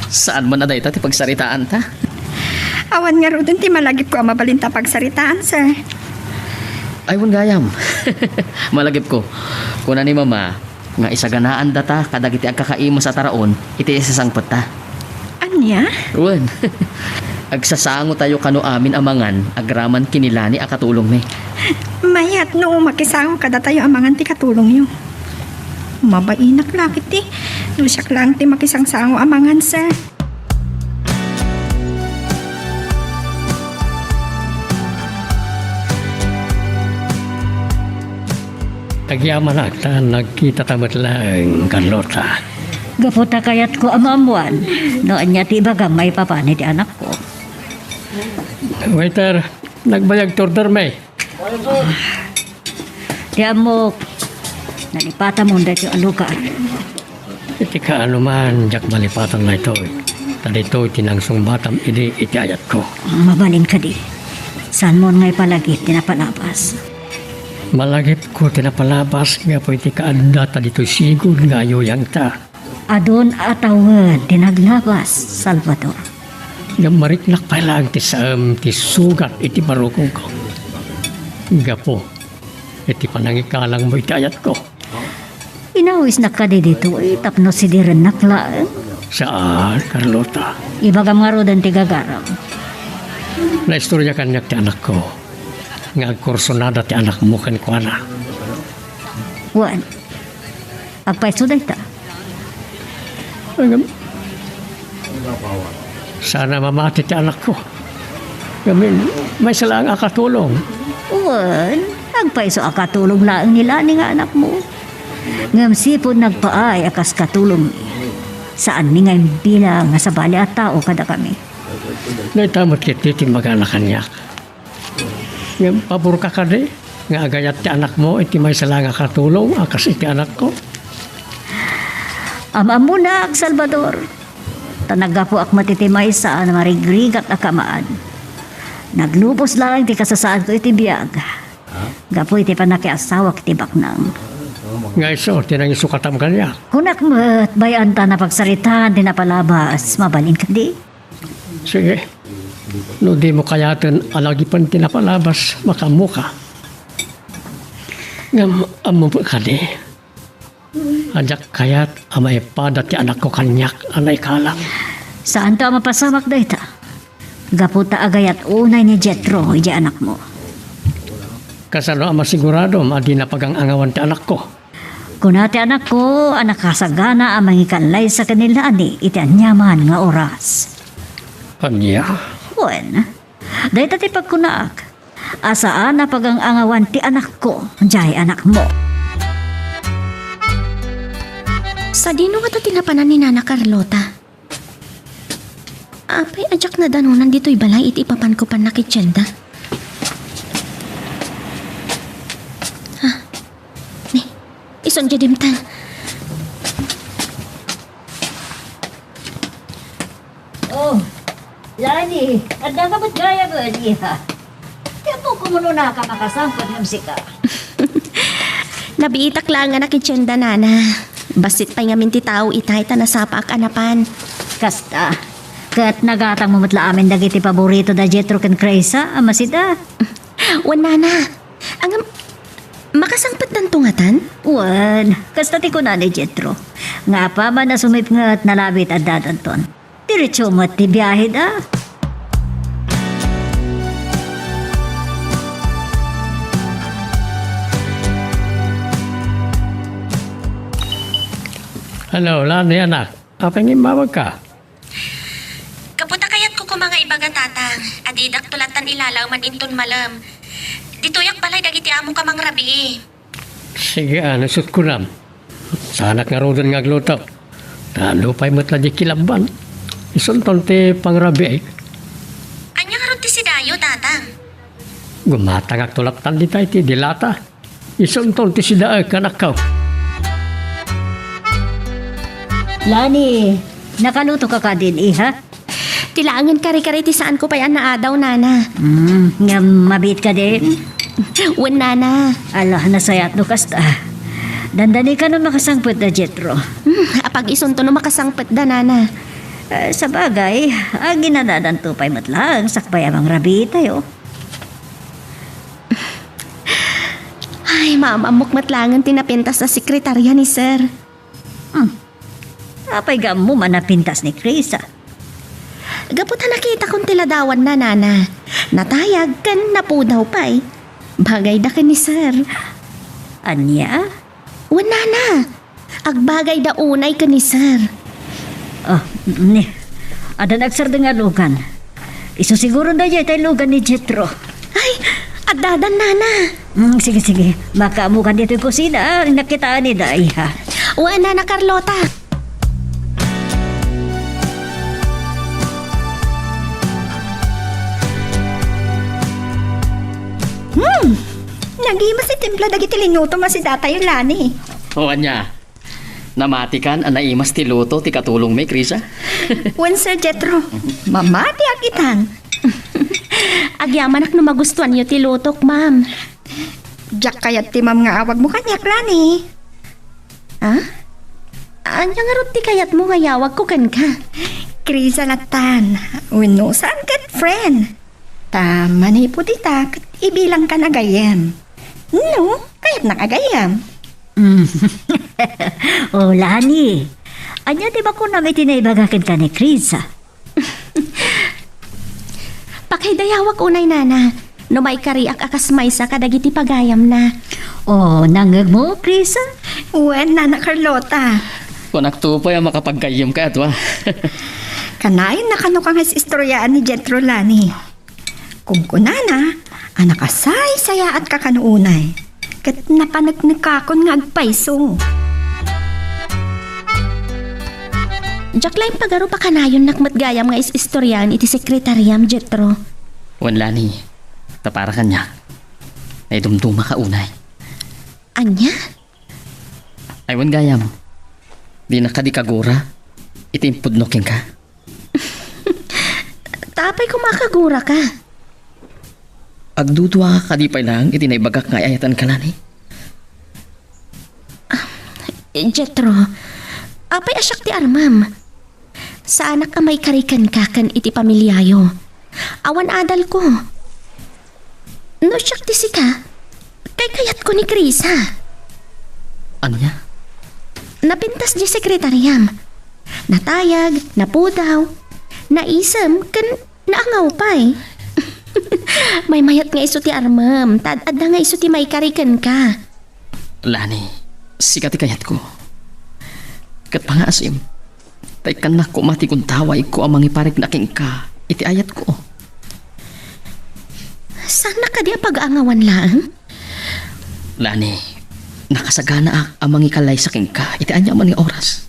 Saan man a dayta ti pagsaritaanta? Awan ngaruden ti malagipko a mabalinta a pagsaritaan, sir. Ay, wen gayam. Malagipko. Kuna ni Mama, nga isaganaandata kadagiti agkakaimes a taraon iti isasangpetta. Ania? Wen, agsasangotayo kano amin a mangan agraman ken ni Lani a katulongmi. Mayat no makisango kadatayo a mangan ti katulongyo. Mabainak la ketdi no siak laeng ti makisangsango a mangan, sir. Agyamanak ta nagkitata met laeng, Carlota. Gapu ta kayatko a maammoan no ania ti ibagam maipapan iti anakko. Waiter, nagbayag ti ordermi. Ti ammok, nalipatamon daytoy a lugar. Iti kaano man, diak malipatan daytoy. Ta daytoy ti nangsungbatam idi iti ayatko. Mabalin kadi. Saanmon nga ipalagip ti napalabas? Malagipko ti napalabas gapu iti kaadda ta ditoy sigud nga ayuyangta. Adun a tawen ti naglabas, Salvador. Ngem mariknak pay laeng ti saem ti sugat iti barukongko. Gapu iti panangikalangmo iti ayatko. Pawisnak kadi ditoy tapno sidirennak laeng? Saan, Carlota. Ibagam ngaruden ti gagaram. Naistorya kaniak ti anakko nga agkursunada ti anakmo kenkuana. Wen, agpayso dayta. Ngem, saan a mamati ti anakko. Ngem, maysa laeng a katulong. Wen, agpayso a katulong laeng ni Lani nga anakmo. Ngem sipud nagpaay a kas katulong, saanmi nga imbilang nga sabali a tao kadakami. Dayta met ketdi ti imbagana kaniak. Ngem paborka kadi nga agayat ti anakmo iti maysa laeng a katulong a kas iti anakko? Am-ammonak, Salvador. Ta naggapuak met iti maysa a marigrigat a kamaan. Naglubos laeng ti kasasaadko iti biag gapu iti pannakiasawak iti baknang. Nga isu ti nangisukatam kaniak. Kunak met, bay-anta a pagsaritaan ti napalabas. Mabalin kadi? Sige. No dimo kayaten a lagipen ti napalabas, makaammoka. Ngem ammom kadi a diak kayat a maipada ti anakko kaniak a naikalang. Saanto a mapasamak dayta, gapu ta agayat unay ni Jetro idiay anakmo. Kasano a masiguradom a dina pagang-angawan ti anakko? Kuna ti anakko a nakasagana a mangikallaysa ken ni Lani iti aniaman nga oras. Ania? Wen, dayta ti pagkunaak, a saan a pagang-angawan ti anakko, diay anakmo. Sadino ngata ti napanan ni Nana Carlota? Apay a diak nadanonan ditoy balay iti ipapanko pannakitienda? Ah, ni, isun diay dimteng. Oh, Lani, adda ka met gayam, iha? Ti ammok kuno no naka makasangpet ngem sika. Nabiitak laeng a nakitienda, Nana. Bassit pay ngamin ti tao itay ta nasapaak a napan. Kasta, ket nagatangmo met la amin dagiti paborito da Jetro ken Krisa a masida. Wen, Nana. Ngem, makasangpetdanto ngatan? Wen, kasta ti kuna ni Jetro. Nga apaman a sumipnget, nalabit addadanton. Diretso met ti biaheda. Hello, Lani, anak. Apay nga immawagka? Gapu ta kayatko koma nga ibaga, Tatang, a didakto lattan ilalaeman inton malem. Ditoyak balay dagiti amok a mangrabii. Sige, a, no isut' kunam. Saanak ngaruden nga agluto. Ta nupay met la diay kilabban, isunton ti pangrabiik. Ania ngarud ti sidayo, Tatang? Gumatangakto lattan dita iti dilata. Isunton ti sidaek, anakko. Lani, nakalutoka kadin, iha? Ti laengen kare-kare ti saanko pay a naadaw, Nana. Hmm, ngem mabiit kadin? Wen, Nana. Ala, nasayaat no kasta. Dandani ka no makasangpet da Jetro. Hmm, apag-isunto no makasangpet da, Nana. Eh, sabagay, aginanadanto pay met laeng sakbay a mangrabii tayo. Ay, maam-ammok met laengen ti napintas a sekretarya ni Sir. Hmm. Apay nga ammom a napintas ni Krisa? Gapu ta nakitakon ti ladawanna, Nana. Natayag ken napudaw pay. Bagayda ken ni Sir. Ania? Wen, Nana. Agbagayda unay ken ni Sir. Ah, ni. Adda nagsardeng a lugan. Isu siguron daydiay tay lugan ni Jetro. Ay, addadan, Nana. Mm, sige, sige. Makaammokan ditoy kusina, ah. Nakitaan ni Dai, ha? Wen, Nana Carlota. Hmm. Nagimas ti timpla dagiti linutom a sidatayo, Lani. O, ania? Namatikan a naimas ti luto ti katulongmi, Krisa? Wen, Sir Jetro, mamatiak itan. Agyamanak no magustuanyo ti lutok, ma'am. Diak kayat ti ma'am nga awagmo kaniak, Lani. Ha? Ania ngarud ti kayatmo nga iyawagko kenka? Krisa lattan. Wenno saan ket friend. Ta manipud ita ket ibilangkan a gayyem. No, kayatnak a gayyem. Mm. O, Lani, ania ti bakonam iti naibaga kenka ni Chris? Pakaidayawak unay, Nana, no maikariak a kas maysa kadagiti pagayamna. O, nangngegmo, Chris? Wen, Nana Carlota. Kunakto pay a makapaggayyemka, adua. Kanayon a kano ka nga is-istoriaan ni Jethro, Lani. Kunkunana a nakasaysayaatka kano unay, ket napaneknekakon nga agpayso. Diak la impagarup a kanayonnak met gayam nga is-istoriaan iti sekretariam, Jethro. Wen, Lani, ta para kaniak, naidumdumaka unay. Ania? Ay, wen gayam, dinak kadi kagura iti impudno kenka? Ta apay koma a kaguraka? Agdudua kadi pay laeng iti naibagak nga ay-ayatenka, Lani? Ah, Jethro, apay a siak ti armem? Saanak a maikari kenka ken iti pamiliayo. Awan adalko. No siak ti sika, kaykayatko ni Krisa. Ania? Napintas diay sekretariam. Natayag, napudaw, naisem, ken naangaw pay. Maymayat nga isu ti armem, ta ad-adda nga isu ti maikari kenka. Lani, sika ti kayatko. Ket pangngaasim, ta ikkannak koma ti gundawayko a mangiparikna kenka iti ayatko. Saannak kadi a pag-aangawan laeng? Lani, nakasaganaak a mangikallaysa kenka iti aniaman nga oras.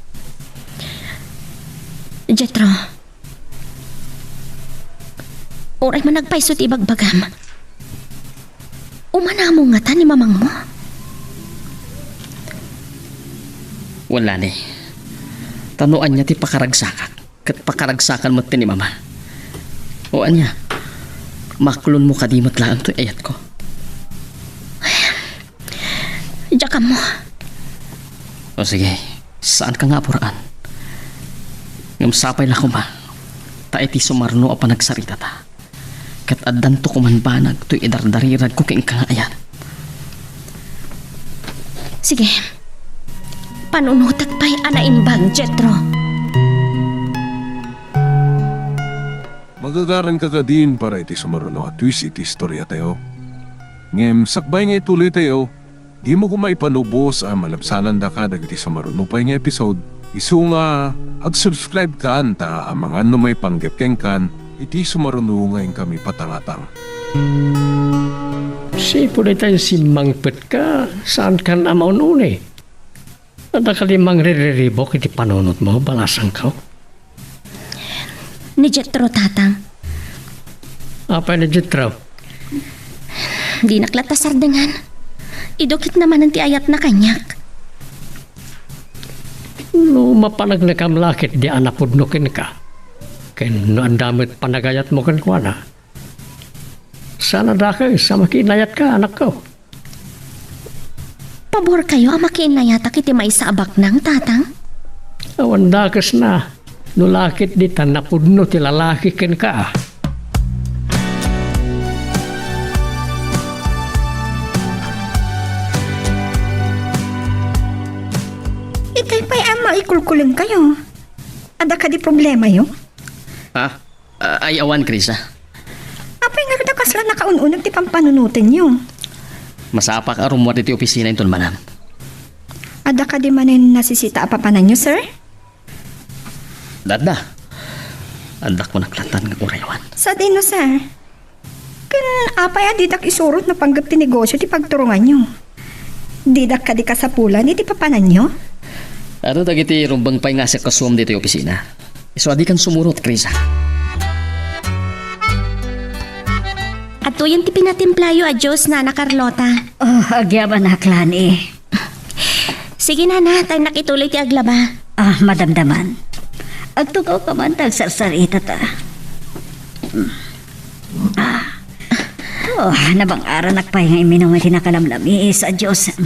Jethro, uray man agpayso ti ibagbagam, umanammo ngata ni mamangmo? Wen, Lani, ta no ania ti pakaragsakak, ket pakaragsakan met ti ni Mama. O ania, maklonmo kadi met laeng toy ayatko? Diak ammo. O sige, saanka nga apuraan. Ngem sapay la koma, ta iti sumarno a panagsaritata, ket addanto koman banag toy idardariragko kenka nga ayat. Sige. Panunotek pay a naimbag, Jethro. Magagaranka kadin para iti sumaruno a twist iti istoriatayo. Ngem sakbay nga ituloytayo, dimo koma ipanubos a malabsanandaka dagiti sumaruno pay nga episode, isu nga ag-subscribe kan ta amangan no maipanggep kenkan iti sumaruno nga inkami patangatang. Sipud dayta simmangpetka, saankan a maun-uni. Adda kadi mangririribuk iti panunotmo, balasangko? Ni Jethro, Tatang. Apay ni Jethro? Dinak latta sardengan. Idukitna manen ti ayatna kaniak. No mapanagnekam la ketdi a napudno kenka, ken no adda met panagayatmo kenkuana, saan a dakes a makiinayatka, anakko. Paborkayo a makiinayatak iti maysa a baknang, Tatang? Awan dakesna, no la ketdi ta napudno ti lalaki kenka. Itay pay a maikulkulengkayo. Adda kadi problemayo? Ah, Ah, ay, awan, Krisa. Apay nga adda kasla nakaun-uneg ti pampanunotenyo? Masapak a rummuar iti opisina inton manen. Adda kadi manen nasisita a papananyo, sir? Adda. Adda ko naklatan nga uray awan. Sadino, sir? Ken apay a didak isurot no panggep ti negosyo ti pagturonganyo? Didak kadi kasapulan iti papananyo? Adu dagiti rumbeng pay nga asikasuam ditoy opisina. Isu a dikan sumurot, Krisa. Atuyen ti pinatimplayo a juice, Nana Carlota. Oh, agyamanak, Lani. Sige, Nana, ta innak ituloy ti aglaba. Ah, madamdaman. Agtugawka man ta agsarsaritata. Mm. Ah. Oh, nabang-aranak pay nga imminum iti nakalamlamiis a juice.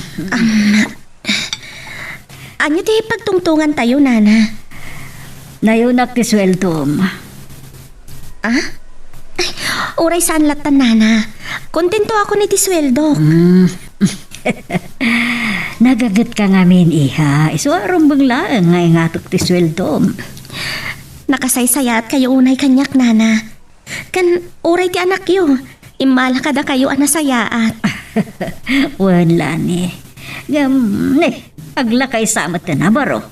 Ania ti pagtungtongantayo, Nana? Nayunak ti sueldom. Ah? Ay, uray saan latta, Nana. Kontentoakon iti sueldok. Mm. Nagagetka ngamin, iha. Isu a rumbeng laeng nga ingatok ti sueldom. Nakasaysayaatkayo unay kaniak, nana. Ken uray ti anakyo, immala kadakayo a nasayaat. Wen, Lani. Ngem, ne, aglakaysa met ti nabaro.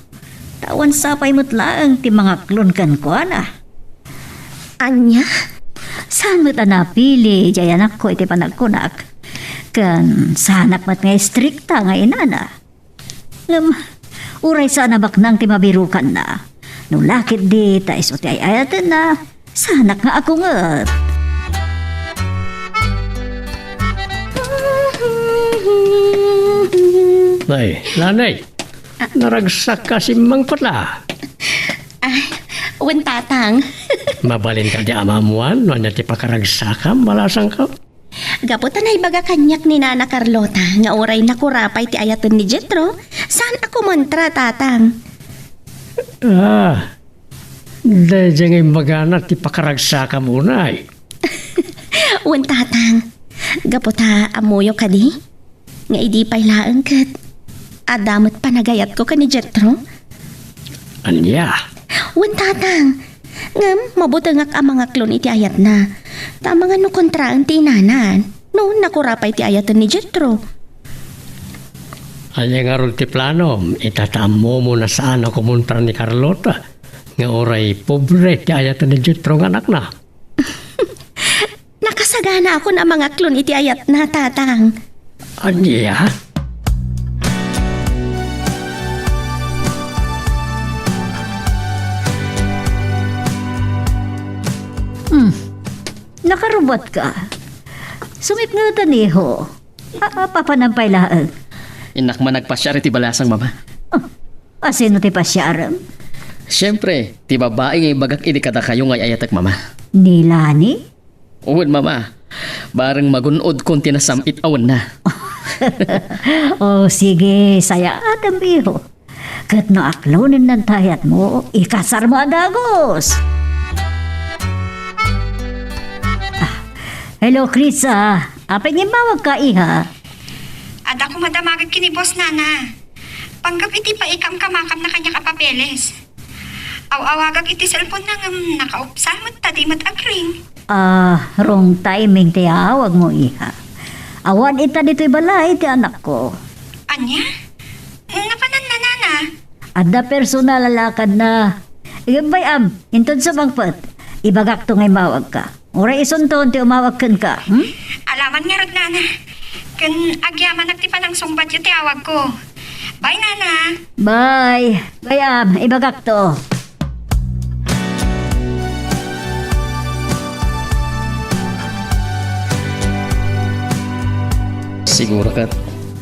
Ta awan sapay met laeng ti mangaklon kenkuana. Ania? Saan met a napili diay anakko iti panagkunak? Ken saanak met nga istrikta nga inana. Ngem, uray saan a baknang ti mabirukanna. No la ketdi ta isu ti ay-ayatenna, saanak nga agunget. Nay, nanay, naragsak ka simmang pala. Ay, wen, tatang. Mabalin ka di amamuan, no ania ti pakaragsakam, malasangka? Gapu ta naibaga kaniak ni Nana Carlota nga uray nakurapay ti ayaten ni Jetro, saan a kumontra, tatang. Ah, daydiay nga imbagana ti pakaragsakam unay. Wen, tatang, gapu ta ammoyo kadi nga idi pay laeng ket adda met panagayatko ken ni Jetro. Ania? Wen, tatang. Ngem, mabutengak a mangaklon iti ayatna. Ta amangan no kontraen ti inana, no nakurapay ti ayaten ni Jetro. Ania ngarud ti planom? Ita ta ammomo a saan a kumontra ni Carlota nga uray pobre ti ayaten ni Jetro nga anakna. Nakasaganaakon a mangaklon iti ayatna, tatang. Ania? Hmm. Nakarubatka. Sumipngeten, iho. A, a, papanam pay laeng. Innak man nagpasiar iti balasang, mama. Oh, asino ti pasiarem? Siempre, ti babai nga ibagak idi kadakayo nga ay-ayatek, mama. Ni Lani? Wen, mama. Bareng magun-odkon ti nasam-it a wenna. Oh, sige, sayaatem, iho. Ket no aklonenna ti ayatmo, ikasarmo a dagus. Ah, hello, Chris, ah. Apay nga immawagka, iha? Adda koma damagek ken ni boss, nana. Panggep iti paikamkamakamna kaniak a papeles. Aw-awagak iti cellphone-na ngem nakaupsal met ta di met agring. Ah, wrong timing ti awagmo, iha. Awan ita ditoy balay ti anakko. Ania? Napananna, nana? Adda personal a lakadna. Ibaybay-am, inton sumangpet, ibagakto nga immawagka. Uray isunton ti umawag kenka, hmm? Alaman ngarud, nana. Ken agyamanak ti panangsungbatyo ti awagko. Bye, nana. Bye. Bay-am, ibagakto. Siguro ket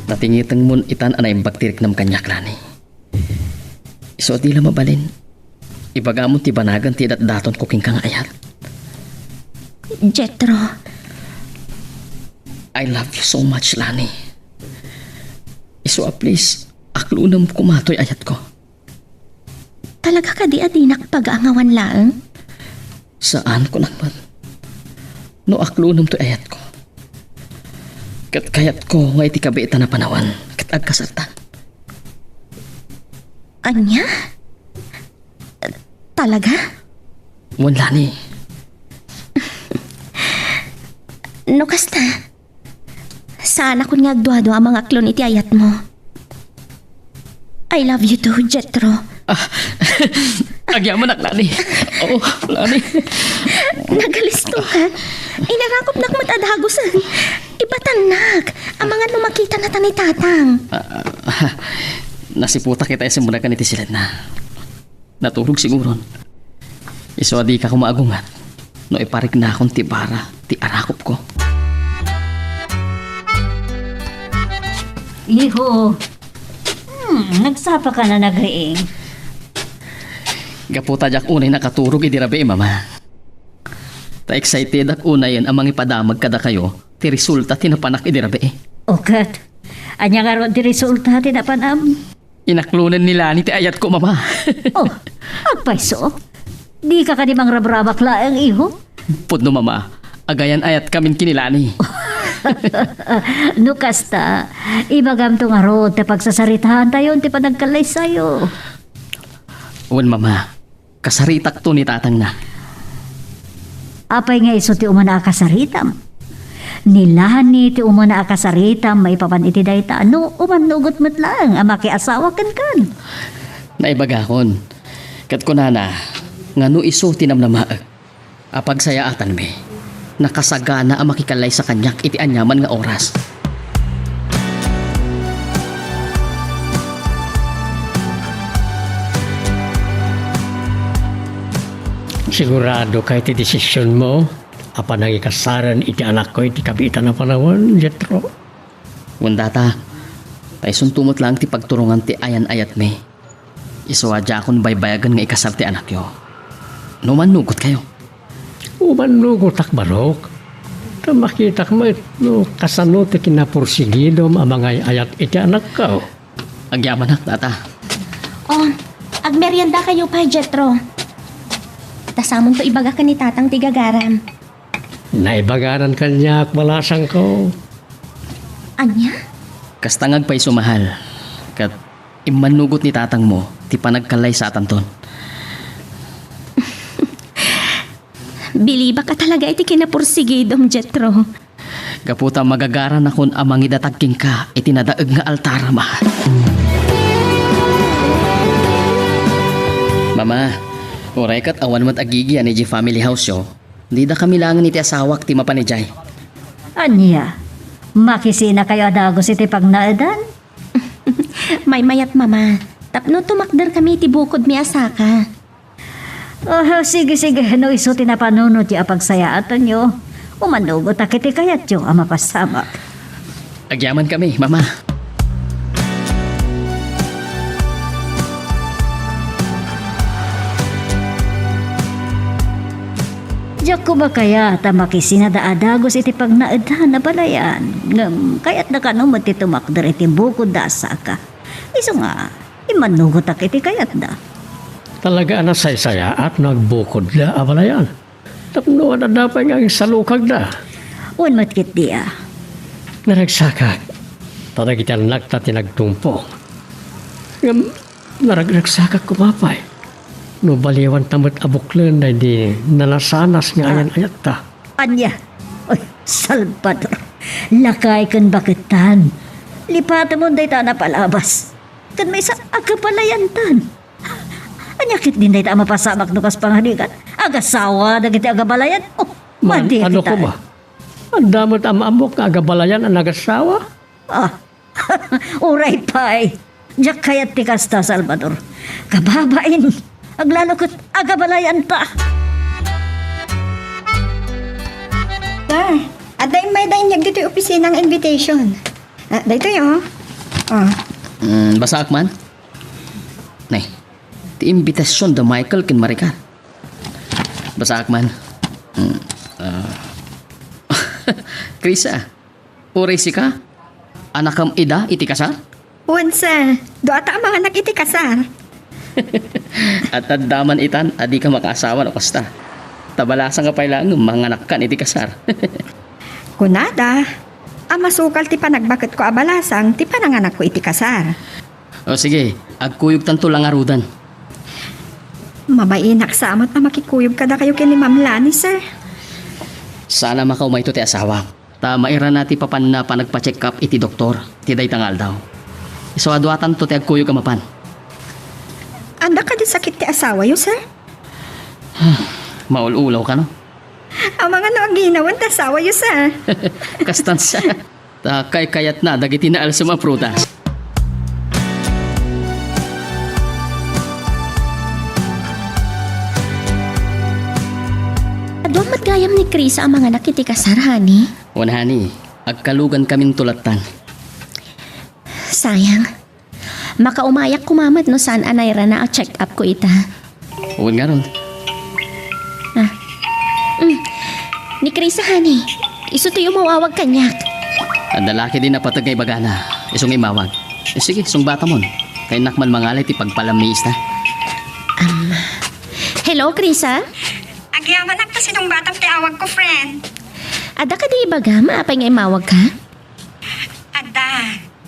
natingitengmon itan a naimbag ti riknam kaniak, Lani. Isu a di la mabalin. Ibagamon ti banagen ti idatdatonko kenka nga ayat. Jetro. I love you so much, Lani. Isu a please, aklonem koma toy ayatko. Talaga kadi a dinak pagaangawan laeng? Saan, kunak met. No aklonem toy ayatko. Ket kayatko nga iti kabiitan a panawen, ket agkasarta. Ania? Talaga? Wen, Lani. No kasta, saanakon nga agduadua a mangaklon iti ayatmo. I love you too, Jetro. Ah, agyamanak, Lani. Oo, Lani. Nagalisto ka? Inarakopnak met a dagusen. Ibatannak. Amangan no makitanata ni Tatang. Ah, nasiputak ita isu a muna ken iti siletna. Naturog siguron. Isu a dika koma agunget no ipariknakon ti bara ti arakopko. Iho. Hmm, nagsapa ka na nagriing. Gapu ta diak unay nakaturog idi rabii, Mama. Ta excitedak unayen a mangipadamag kadakayo ti resulta ti napanak idi rabii. O ket, ania ngarud ti resulta ti napanam? Inaklonen ni Lani ti ayatko, Mama. Oh, agpayso? Dika kadi mangrabrabak laeng, iho? Pudno, Mama. Agayan-ayatkamin ken ni Lani. No kasta, ibagamto ngarud ti pagsasaritaantayon ti panagkallaysayo. Wen, Mama, kasaritakto ni tatangna. Apay nga isu ti umuna a kasaritam? Ni Lani ti umuna a kasaritam maipapan iti dayta, no umannugot met laeng a makiasawa kenkan. Naibagakon, ket kunana nga no isu ti namnamaek a pagsayaatanmi, nakasagana a makikallaysa kaniak iti aniaman nga oras. Siguradoka iti desisionmo a panangikasaren iti anakko iti kabiitan a panawen, Jetro? Wen, Tata, ta isunto met laeng ti pagturongan ti ayan-ayatmi. Isu a diakon baybayagen nga ikasar ti anakyo. No mannugotkayo. Umannugotak, Barok. Ta makitak met no kasano ti kinapursigidom a mangay-ayat iti anakko. Agyamanak, Tata. Oh, agmeriendakayo pay, Jetro. Ta samonto ibaga ken ni Tatang ti gagaram. Naibaganan kaniak, balasangko. Ania? Kasta nga agpayso, mahal. Ket immannugot ni tatangmo ti panagkallaysatanton. Bilibak a talaga iti kinapursigidom, Jetro. Gapu ta magagaranakon a mangidatag kenka iti nadaeg nga altar, mahal. Mama, uray ket awan met agigian idiay family house-yo, dida kami laengen iti asawak ti mapan idiay. Ania? Makisinakayo a dagus iti pagnaedan? Maymayat, Mama. Tapno tumakderkami iti bukodmi a saka. Ah, sige, sige. No isu ti napanunotyo a pagsayaatanyo, umanugotak iti kayatyo a mapasamak. Agyamankami, Mama. Diak koma kayat a makisinada a dagus iti pagnaedan a balayan, ngem kayatda kano met ti tumakder iti bukodda a saka. Isu nga, immanugotak iti kayatda. Talaga a nasaysayaat no agbukodda a balayan. Tapno adda pay nga agsalukagda. Wen met ketdi a. Naragsakak, ta dagiti annakta ti nagtungpong. Ngem naragragsakak koma pay no baliwanta met a buklen daydi nanasanas nga ayan-ayatta. Ania? Oy, Salvador, lakay ken baketan. Lipatemon dayta a napalabas. Ken maysa, agabalayantan. Ania ketdin dayta a mapasamak no kas pangarigan? Agasawa dagiti agabalayan? Oh, madi ket koma. Adda met a maammok nga agabalayan a nagasawa? Ah, uray pay. Diak kayat ti kasta, Salvador. Kababain, aglalo ket agabalayanta. Ta, adda immayda inyag ditoy opisina nga invitation. Ah, daytoy, oh. Ah. Mm, basaak man? Nay, ti imbitasion da Michael ken Maricar. Basaak man. Mm, ah. Krisa, uray sika, anakam ida iti kasar? Wen, sir. Duata a manganak iti kasar. At adda man itan a dika makaasawa no kasta. Ta balasang nga pay laeng manganakkan iti kasar. Kunada, a masukal ti panagbaketko a balasang ti pananganakko iti kasar. O sige, agkuyogtanto la ngaruden. Mabainak sa met a makikuyog kadakayo ken ni Ma'am Lani, sir. Saan a makaumayto ti asawak. Ta mairana ti papanna panagpa-check up iti doktor ti dayta nga aldaw. Isu a duatanto ti agkuyog a mapan. Adda kadi sakit ti asawayo, sir? Maul-ulaw kano? Amangan no aginawan ti asawayo, sir. Kastan sa. Ta kaykayatna dagiti naalsem a prutas. Adu met gayam ni Krisa a manganak iti kasar, honey? Wen, honey, agkalugankaminto lattan. Sayang. Makaumayak koma met no saan a nairana a check-up ko ita. Wen ngarud. Ah. Mm. Ni Krisa, honey. Isu ti umawawag kaniak. Adda la ketdi napateg nga ibagana. Isu nga immawag. Eh, sige, sungbatamon. Kayatnak man mangalay ti pagpalammiista. Um, hello, Krisa? Agyamanak ta sinungbatam ti awag ko, friend. Adda kadi ibagam apay nga immawagka? Adda.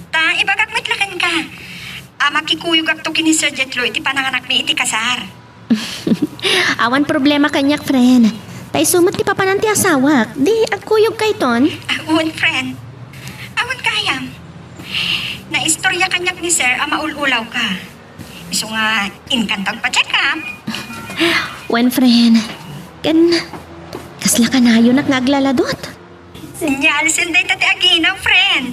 Ta, ibagak met la kenka. A, makikuyogakto ken ni Sir Jetro iti pananganakmi iti kasar. Awan problema kaniak, friend. Ta isu met ti papanan ti asawak. Di, agkuyogkayton? Ah, wen, friend. Awan gayam. Naistorya kaniak ni Sir a maul-ulawka. Isu nga, inkanto agpa-check up. Wen, friend. Ken, kasla kanayonak nga aglaladot. Senyales dayta ti aginaw, friend.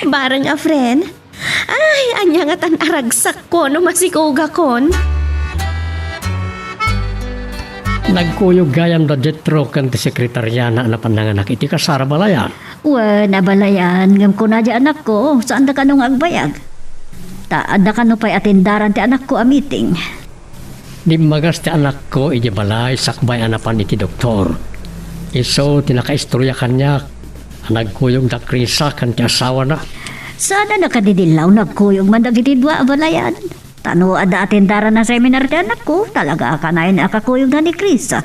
Bareng a friend? Ay, ania ngatan a ragsakko no masikogakon? Nagkuyog gayam da Jetro ken ti sekretariana a napan nanganak iti kasar a balayan. Wen, abalayan, ngem kuna di anakko, saanda kano nga agbayag? Ta adda kano pay atendaran ti anakko a meeting? Dimmagas ti anakko idiay balay sakbay a napan iti doktor. Isu ti nakaistorya kaniak a nagkuyog da Krisa ken ti asawana. Saan a nakadidillaw no agkuyog man dagiti dua a balayan? Ta no adda atendaran a seminar ti anakko, talaga a kanayon a kakuyogna ni Krisa.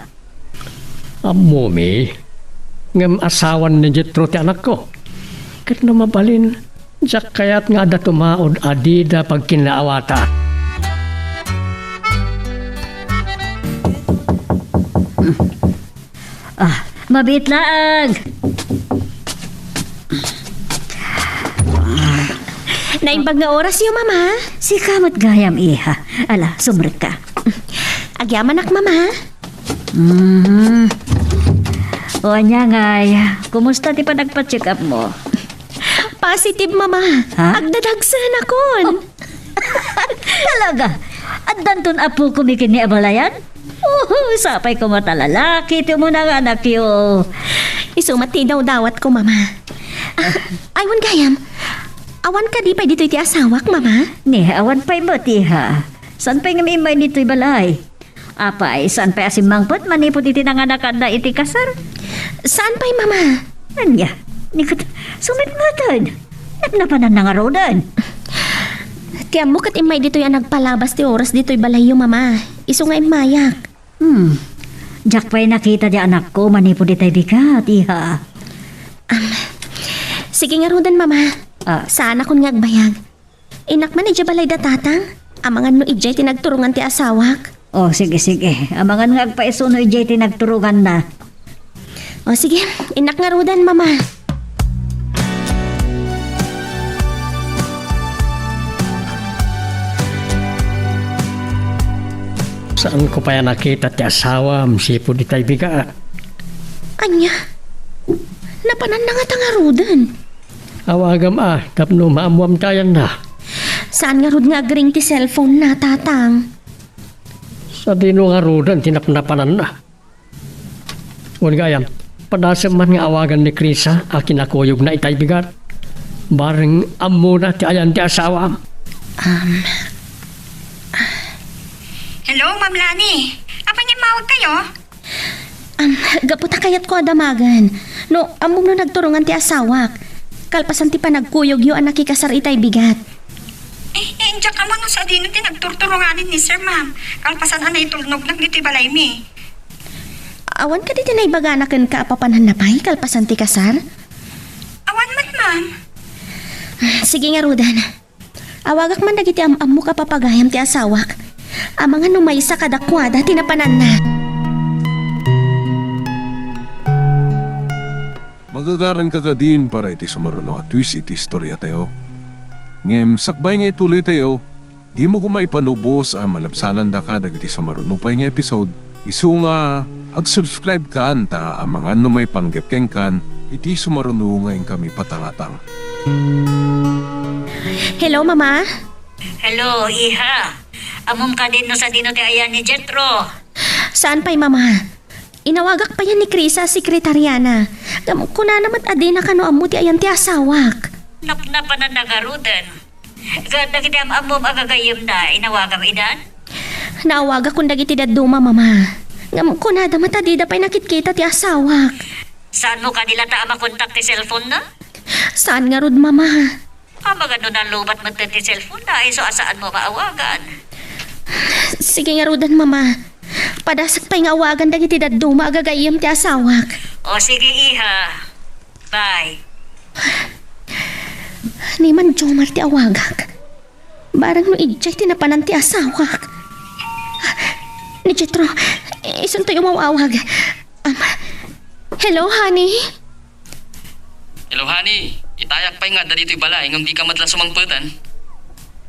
Ammomi, ngem asawan ni Jetro ti anakko. Ket no mabalin, diak kayat nga adda tumaud a dida pagkinnaawatan. Ah, mabiit laeng. Naimbag nga orasyo, Mama. Sika met gayam, iha. Ala, sumrekka. Agyamanak, Mama. Mhm. O, ania ngay, kumusta ti panagpa-check up mo? Positive, Mama. Ha? Agdadagsenakon. Talaga? Addanton apokon ken ni abalayan? Oh, sapay koma ta lalaki ti umuna nga anakyo. Isu met ti idawdawatko, Mama. Ah, ay, wen gayam. Awan kadi pay ditoy ti asawak, Mama? Ni, awan pay met, iha. Saan pay nga immay ditoy balay? Apay, saan pay a simmangpet manipud iti nanganakanna iti kasar? Saan pay, Mama? Ania? Ni ket, sumitngetan. Napnapananna ngaruden. Ti ammo ket immay ditoy a nagpalabas ti oras ditoy balayyo, Mama. Isu nga immayak. Hmm. Diak pay nakita ti anakko manipud itay bigat, iha. Am, sige ngaruden, Mama. Ah. Saanakon nga agbayag. Innak man idiay balay da tatang. Amangan no idiay ti nagturongan ti asawak. Oh, sige, sige. Amangan nga agpaiso no idiay ti nagturonganna. Oh, sige. Innak ngaruden, Mama. Saanko pay a nakita ti asawam, sipud itay bigat. Ania? Napananna ngata ngaruden? Awagam a, tapno maammuam ti ayanna. Saan ngarud nga agring ti cellphone na, Tatang? Sadino ngaruden ti napnapananna? Wen gayam, padasem man nga awagan ni Krisa a kinakuyogna itay bigat. Bareng ammona ti ayan ti asawam. Um, Hello, Ma'am Lani. Apay nga immawagkayo? Um, gapu ta kayatko a damagen. No, ammom no nagturongan ti asawak. Kalpasan ti panagkuyogyo a nakikasar itay bigat. Eh, eh, diak ammo no sadino ti nagturturonganen ni Sir, Ma'am. Kalpasan a naitulnognak ditoy balaymi. Awan kadi ti naibagana kenka a papananna pay kalpasan ti kasar? Awan met, Ma'am. Sige ngaruden. Awagak man dagiti am-ammok a papagayam ti asawak. Amangan no maysa kadakuada ti napananna. Magagaranka kadin para iti sumaruno a twist iti istoriatayo. Ngem sakbay nga ituloytayo, dimo koma ipanubos a malabsanandaka dagiti sumaruno pay nga episode. Isu nga, ag-subscribe kan ta amangan no maipanggep kenkan iti sumaruno nga inkami patangatang. Hello, Mama? Hello, iha. Ammom kadin no sadino ti ayan ni Jetro? Saan pay, Mama? Inawagak payen ni Krisa a sekretariana. Ngem kunana met a dina kano ammo ti ayan ti asawak. Napnapananna ngaruden. Ket dagiti am-ammom a gagayyemna, inawagam idan? Naawagakon dagiti dadduma, Mama. Ngem kunada met a dida pay nakitkita ti asawak. Saanmo kadi latta a makontak ti cellphone-na? Saan ngarud, Mama. Amangan no nalubat met ti cellphone-na, isu a saanmo a maawagan. Sige ngaruden, Mama. Padasak pay nga awagan dagiti dadduma a gagayyem ti asawak. O, sige, iha. Bye. Ni man Jomar ti awagak. Barang no idiay ti napanan ti asawak. Ni Jetro, isuntoy umaw-awag. Um, hello, honey? Hello, honey. Itayak pay nga adda ditoy balay ngem dika met la sumangpetan.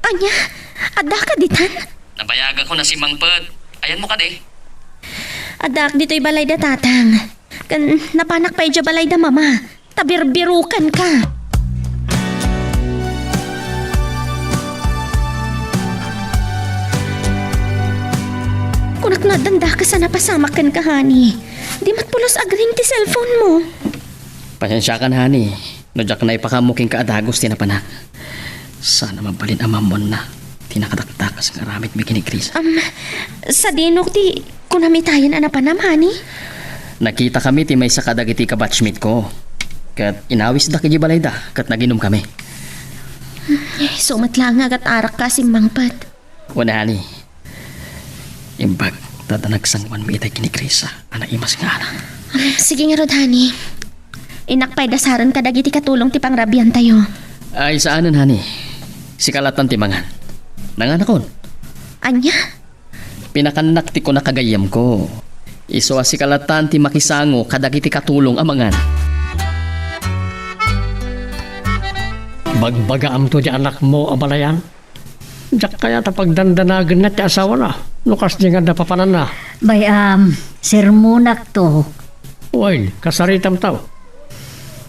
Ania? Addaka ditan? Nabayagakon a simmangpet. Ayanmo kadi? Addaak ditoy balay da tatang. Ken napanak pay idiay balay da mama. Ta birbirukenka. Kunak no addan dakes a napasamak kenka, honey. Di met pulos agring ti cellphone mo. Pasensiakan, honey, no diak naipakammo kenka a dagus ti napanak. Saan a mabalin a maammoanna ti nakadakdakes nga aramidmi ken ni Krisa. Um, sadino ti kunam itayen a napanam, honey? Nakitakami ti maysa kadagiti kabatchmate ko. Ket inawisdak idiay balayda ket naginumkami. Isu met laeng nga agat-arakka a simmangpet. Wen, honey. Imbag ta adda nagsangoanmi itay ken ni Krisa a naimas nga anak. Sige ngarud, honey. Innak pay dasaren kadagiti katulong ti pangrabiantayo. Ay, saanen, honey. Sika lattan ti mangan. Nanganakon. Ania? Pinakannak ti kunak a gayyemko. Isu a sika lattan ti makisango kadagiti katulong a mangan. Bagbagaamto ti anakmo a balayan? Diak kayat a pagdandanagenna ti asawana no kasdi nga adda papananna. Bay-am, sermonakto. Wen, kasaritamto.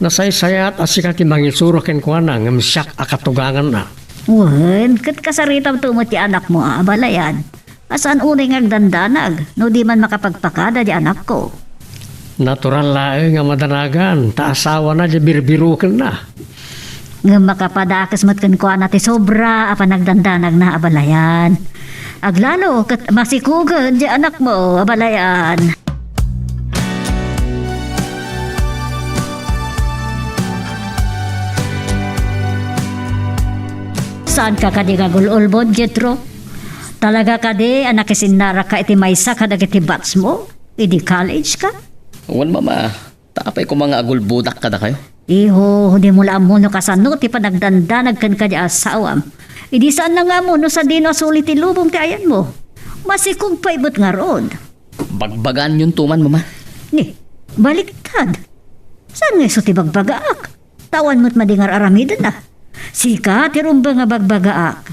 Nasaysayat a sika ti mangisuro kenkuana ngem siak a katuganganna. Wen, ket kasaritamto met ti anakmo a abalayan. A saan unay nga agdandanag no di man makapagpakada ti anakko. Natural laeng a madanagan ta asawana ti birbirukenna. Ngem makapadakes met kenkuana ti sobra a panagdandanagna a balayan. Aglalo ket masikugen ti anakmo a balayan. Saanka kadi nga agul-ulbod, Jetro? Talaga kadi a nakisinnaraka iti maysa kadagiti batchmo idi college ka? Wen, Mama. Ta apay koma nga agulbodak kadakayo? Iho, dimo la ammo no kasano ti panagdandanag kenka ti asawam. Idi saan na nga ammo no sadino a suli ti lubong ti ayanmo. Masikog pay met ngarud. Bagbagaanyonto man, Mama. Ni, baliktad. Saan nga isu ti bagbagaak? Ta awan met madi nga ar-aramidenna. Sika ti rumbeng a bagbagaak.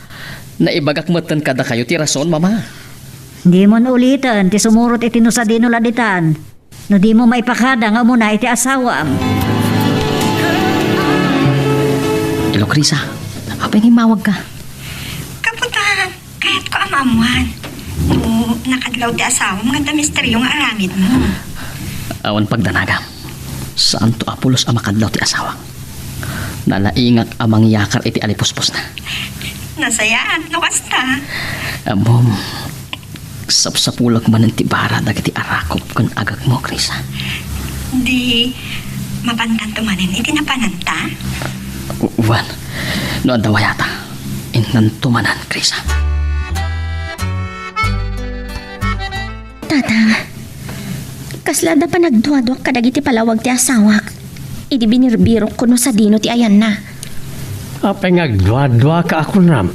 Naibagak metten kadakayo ti rason, Mama. Dimon uliten ti sumurot iti no sadino la ditan. No dimo maipakada nga umuna iti asawam. Hello, Krisa. Apay nga immawagka? Kaputan. Kayatko a maammuan no nakadlaw ti asawam nga adda misteryo nga aramidmo. Awan pagdanagam. Saanto a pulos a makadlaw ti asawak. Nalaingak a mangyakar iti alipusposna. Nasayaat no kasta. Ammom, sapsapulek manen ti bara dagiti arakop ken agekmo, Krisa. Di mapantanto manen iti napananta? Wen, no adda wayata, innanto manen, Krisa. Tatang, kasla adda panagduaduak kadagiti palawag ti asawak idi binirbirokko no sadino ti ayanna. Apay nga agduaduaka a kunam?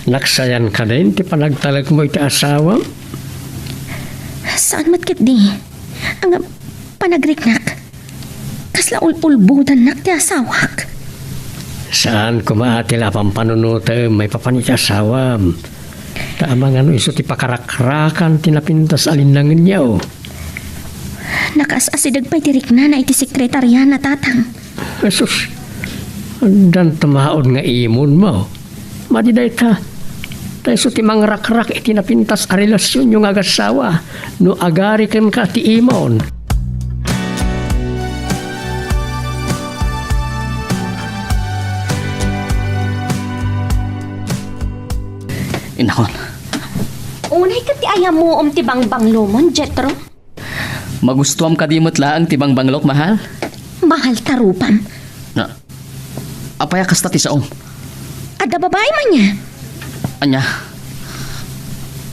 Naksayan kadin ti panagtalekmo iti asawam? Saan met ketdi. Ania, panagriknak. Kasla ul-ulbodannak ti asawak. Saan koma a ti la pampanunotem maipapan iti asawam. Ta amangan no isu ti pakarakrakan ti napintas a linnangenyo. Nakaas-asideg pay ti riknana iti sekretariana, Tatang. Jesus, addan tumaod nga imunmo. Madi dayta, ta isu ti mangrakrak iti napintas a relasionyo nga agassawa no agari kenka ti imon. Innakon. Unay ket ti ayamuom ti bangbanglomon, Jetro? Magustuam kadi met laeng ti bangbanglok, mahal? Mahal ta rupam. Na, apay a kasta ti saom? Adda babaim ania? Ania?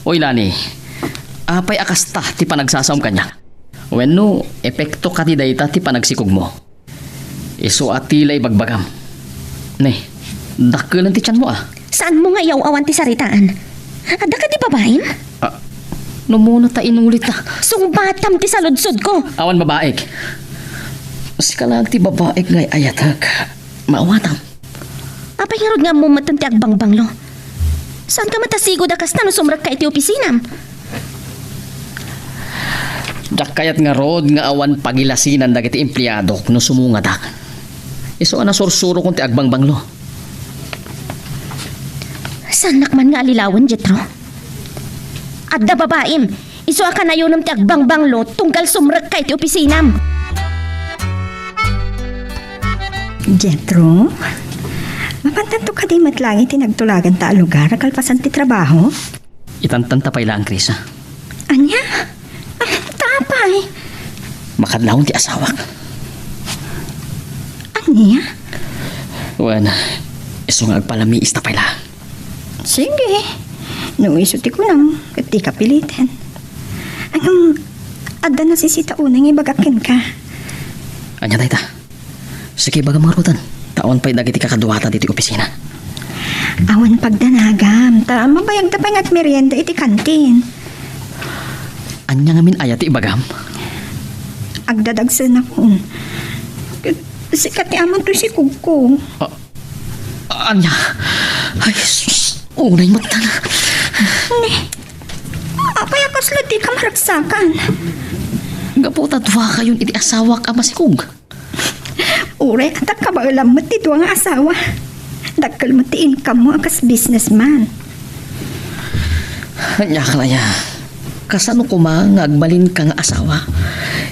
Oy, Lani, Apay a kasta ti panagsasaom kaniak? Wenno, epekto kadi dayta ti panagsikogmo? Isu a ti la ibagbagam. Ne, dakkelen ti tianmo, a. Saanmo nga iyaw-awan ti saritaan? Adda kadi babaim? Ah, no muna ta inulita. Sungbatam ti saludsodko. Awan babaek. Sika laeng ti babaek nga ay-ayatek. Maawatam. Apay ngarud nga ammom metten ti agbangbanglo? Saanka met a sigud a kasta no sumrekka iti opisinam? Diak kayat ngarud nga awan pagilasinan dagiti empleadok no sumungadak. Isu a nasursurokon ti agbangbanglo. Saannak man nga allilawen, Jethro. Adda babaim, isu a kanayonem ti agbangbanglo tunggal sumrekka iti opisinam. Jethro, mapantanto kadi met laeng iti nagtulaganta a lugar a kalpasan ti trabaho? Itantanta pay laeng, Krisa. Ania? Ah, ta apay? Makadlawan ti asawak. Ania? Wen, isu nga agpalamiis ta pay laeng. Sige. No isu ti kunam, ket dika piliten. Ngem, adda nasisita unay nga ibagak kenka. Ania dayta? Sige, ibagam ngaruden. Ta awan pay dagiti kakaduata ditoy opisina. Awan pagdanagam, ta mabayagda pay nga agmerienda iti kantin. Ania ngamin aya ti ibagam? Agdadagsenakon. Sika ti aman toy sikogko. Ah, Ania? Ay, sus, unay met tan. Ne, apay a kasla dika maragsakan? Gapu ta duakayon iti asawak a masikog. Uray adda kabaelam met ti dua nga asawa. Dakkel met ti income mo a kas businessman. Ania, Clara, kasano koma nga agbalinka nga asawa?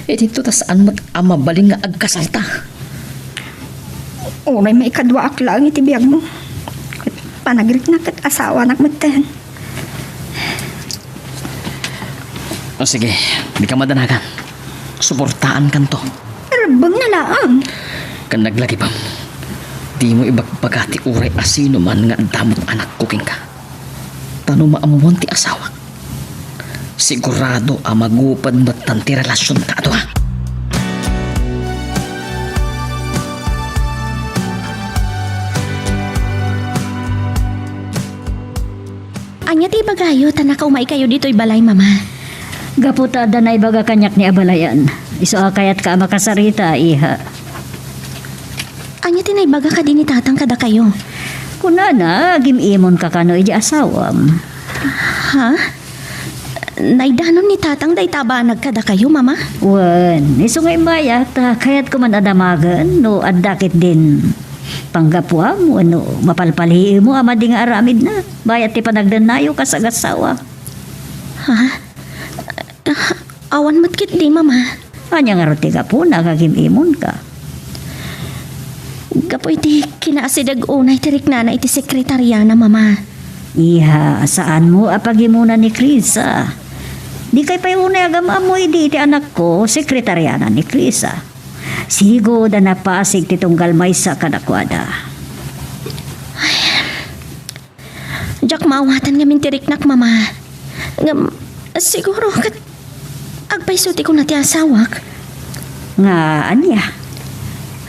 Idinto ta saan met a mabalin nga agkasalta. Uray maikaduaak laeng iti biagmo. Ket panagiriknak ket asawanak metten. O sige, dika madanagan. Suportaankanto. Rebbengna laeng. Ken naglagipem, dimo ibagbaga ti uray a sino man nga adda met anakko kenka. Ta no maammuan ti asawak, sigurado a maguped metten ti relasionta a dua. Ania ti ibagayo ta nakaumaykayo ditoy balay, Mama? Gapu ta adda naibaga kaniak ni abalayan. Isu a kayatka a makasarita, iha. Ania ti naibaga kadi ni Tatang kadakayo? Kunana, agim-imonka kano iti asawam. Ha? Naidanon ni Tatang dayta a banag kadakayo, Mama? Wen, isu nga immay, ta kayatko man a damagen no adda ketdin panggapuam wenno mapalpaliim a madi nga aramidna bayat ti panagdannayo kas agassawa. Ha? Awan met ketdi, Mama. Ania ngarud ti gapuna nga agim-imonka? Gapu iti kinaasideg unay ti riknana iti sekretariana, Mama. Iha, saanmo a pagimuna ni Krisa. Dikay pay unay agam-ammo idi iti anakko, sekretariana ni Krisa. Sigud a napasig ti tunggal maysa kadakuada. Diak maawatan ngamin ti riknak, Mama. Ngem, siguro ket agpayso ti kuna ti asawak. Nga ania?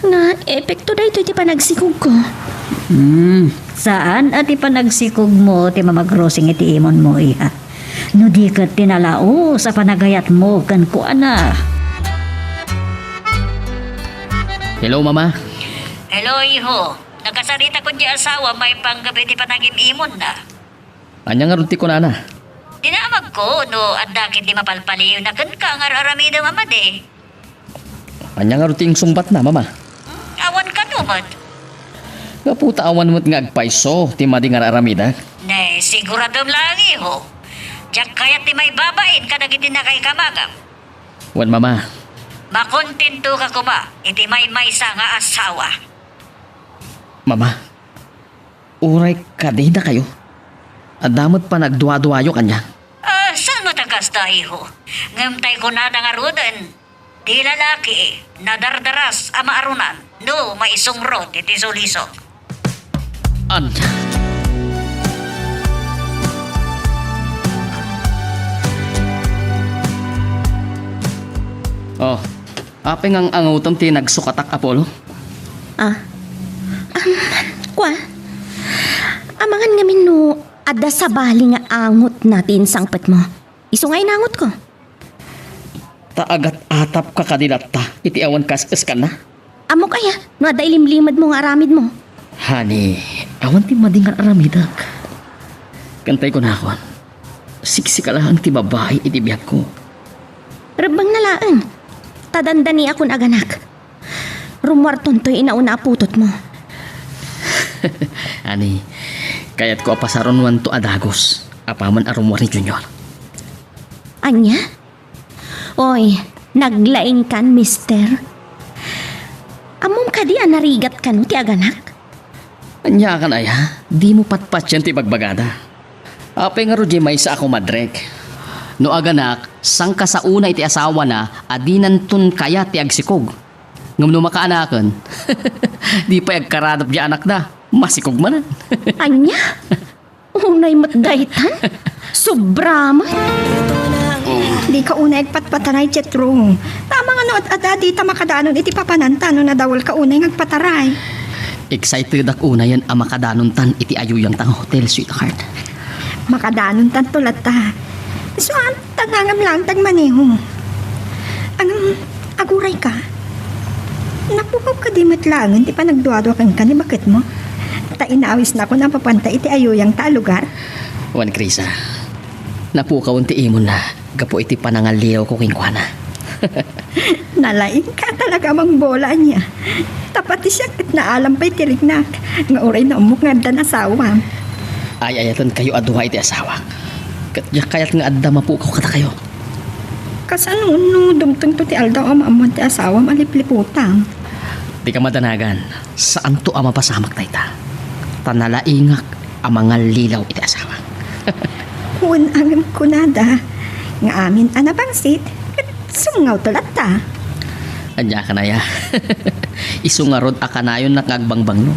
Nga epekto daytoy ti panagsikogko. Hmm, saan a ti panagsikogmo ti mamagrosing iti imonmo, iha. No di ket ti nalaus a panagayatmo kenkuana. Hello, Mama. Hello, iho. Nakasaritakon ti asawa maipanggep iti panagim-imonna. Ania ngarud ti kunana? Dinamagko no adda ketdi mapalpaliiwna kenka nga ar-aramidem a madi. Ania ngarud ti insungbatna, Mama? Hmm, awan kano met. Gapu ta awan met nga agpayso ti madi nga ar-aramidek. Ne, siguradom laeng, iho. Diak kayat ti maibabain kadagiti nakaikamagam. Wen, Mama. Makontentoka koma iti maymaysa nga asawa. Mama, uray kadi dakayo, adda met panagduaduayo kaniak. Ah, saan met a kasta, iho? Ngem tay kunada ngaruden, ti lalaki, nadardaras a maarunan no maisungrot iti sulisog. Ania? Oh, apay nga ang-angutem ti nagsukatak, Apollo? Ah. Am, kua? Amangan ngamin no adda sabali nga angutna ti insangpetmo. Isu nga inangutko. Ta agat-atapka kadi latta iti awan kas-eskanna? Ammok aya no adda ilimlimedmo nga aramidmo? Honey, awan ti madi nga aramidek. Kantay kunakon, siksika laeng ti babai iti biagko. Rebbengna laeng. Ta dandaniakon aganak. Rummuartontoy inauna a putotmo. Honey, kayatko a pasarunoanto a dagus apaman a rummuar ni Junior. Ania? Oy, naglaingkan, mister. Ammom kadi a narigat kano ti aganak? Aniakan aya, dimo patpatien ti bagbagada. Apay ngarud diay maysa a kumadrek? No aganak, sangkasaona iti asawana a dinanton kayat ti agsikog. Ngem no makaanaken, di pay agkaradap diay anakda, masikog manen. Ania? Unay met daytan? Sobra met. Dika unay agpatpataray, Jethro. Tama nga no ad-adda dita makadanon iti papananta no nadawelka unay nga agpataray. Excitedak unayen a makadanontan iti ayuyangta nga hotel, sweetheart. Makandanontanto latta. Isu a, ta ngangam laeng ti agmaneho. Ngem, agurayka? Napukaw kadi met laengen ti panagduadua kenka ni baketmo? Ta inawisnakon a mapanta iti ayuyangta a lugar. Wen, Krisa, napukawen ti imonna gapu iti panangallilawko kenkuana. Nalaingka talaga, Mang Bola, ania? Ta pati siak ket naalam pay ti riknak nga uray naammok nga addan asawam. Ay-ayatenkayo a dua iti asawak. Ket diak kayat nga adda mapukaw kadakayo. Kasano no dumtengto ti aldaw a maammoan ti asawam a lipliputang? Dika madanagan, saanto a mapasamak dayta. Ta nalaingak a mangallilaw iti asawak. Wen, ngem kunada nga amin a napangsit, ket sumngawto latta. Ania kanaya? Isu ngarud a kanayonnak nga agbangbanglo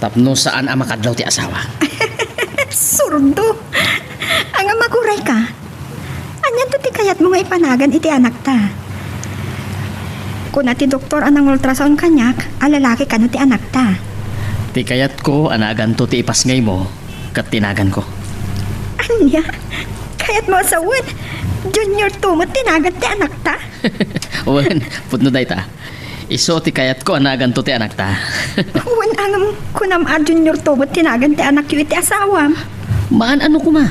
tapno saan a makadlaw ti asawak. Surdo! Ngem agurayka? Anianto ti kayatmo nga ipanagan iti anakta? Kuna ti doktor a nangultrasound kaniak a lalaki kano ti anakta. Ti kayatko a naganto ti ipasngaymo ket ti naganko. Ania? Kayatmo a sawen, Junior two met ti nagan ti anakta? Wen, pudno dayta. Isu ti kayatko a naganto ti anakta. Wen, ngem kunam a Junior two met ti nagan ti anakyo iti asawam? Maan-ano koma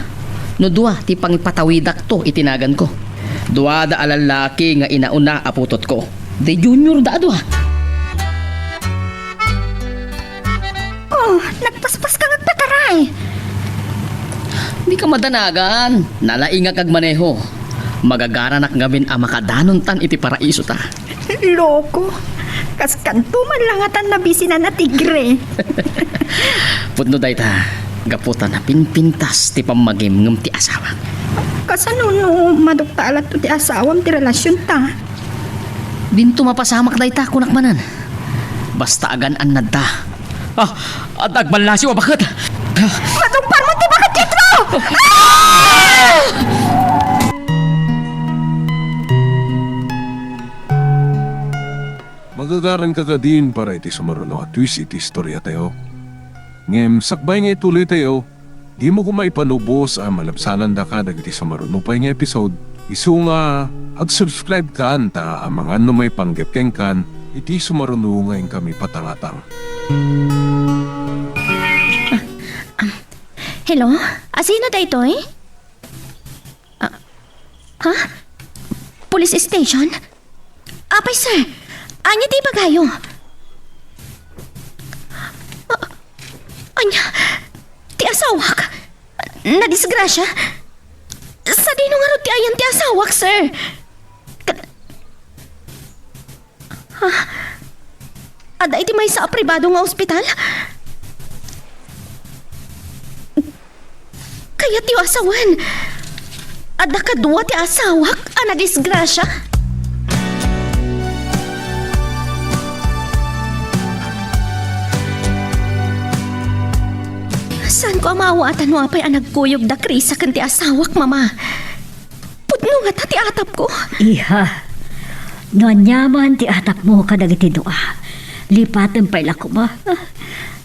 no dua ti pangipatawidakto iti naganko. Duada a lallaki nga inauna a putotko. Di Junior da a dua. Oh, nagpaspaska nga agpataray. Dika madanagan. Nalaingak agmaneho. Magagaranak ngamin a makadanontan iti paraisota. Loko. Kaskanto man la ngatan nabisinan a tigre. Pudno dayta, gapu ta napinpintas ti pammagim ngem ti asawak. Kasano no madukta a latto ti asawam ti relasionta? Dinto mapasamak dayta, kunak manen. Basta agan-annadta. Ah, adda agballasiw a baket. Madungparmo ti baket, Jethro! Ah! Magagaranka kadin para iti sumaruno a twist iti istoriatayo. Ngem sakbay nga ituloytayo, dimo koma ipanubos a malabsanandaka dagiti sumaruno pay nga episode. Isu nga, ag-subscribe kan ta amangan no maipanggep kenkan iti sumaruno nga inkami patangatang. Hello? Asino daytoy? Ah, ha? Police station? Apay, sir, ania ti ibagayo? Ah, ania? Ti asawak? Nadisgrasya? Sadino ngarud ti ayan ti asawak, sir? Ka-, ha? Adda iti maysa a pribado nga ospital? Kayatyo a sawen, adda kadua ti asawak a nadisgrasya. Saanko a maawaatan no apay a nagkuyog da Krisa ken ti asawak, Mama. Pudno ngata ti atapko. Iha, No aniaman ti atapmo kadagiti dua, lipaten pay la koma.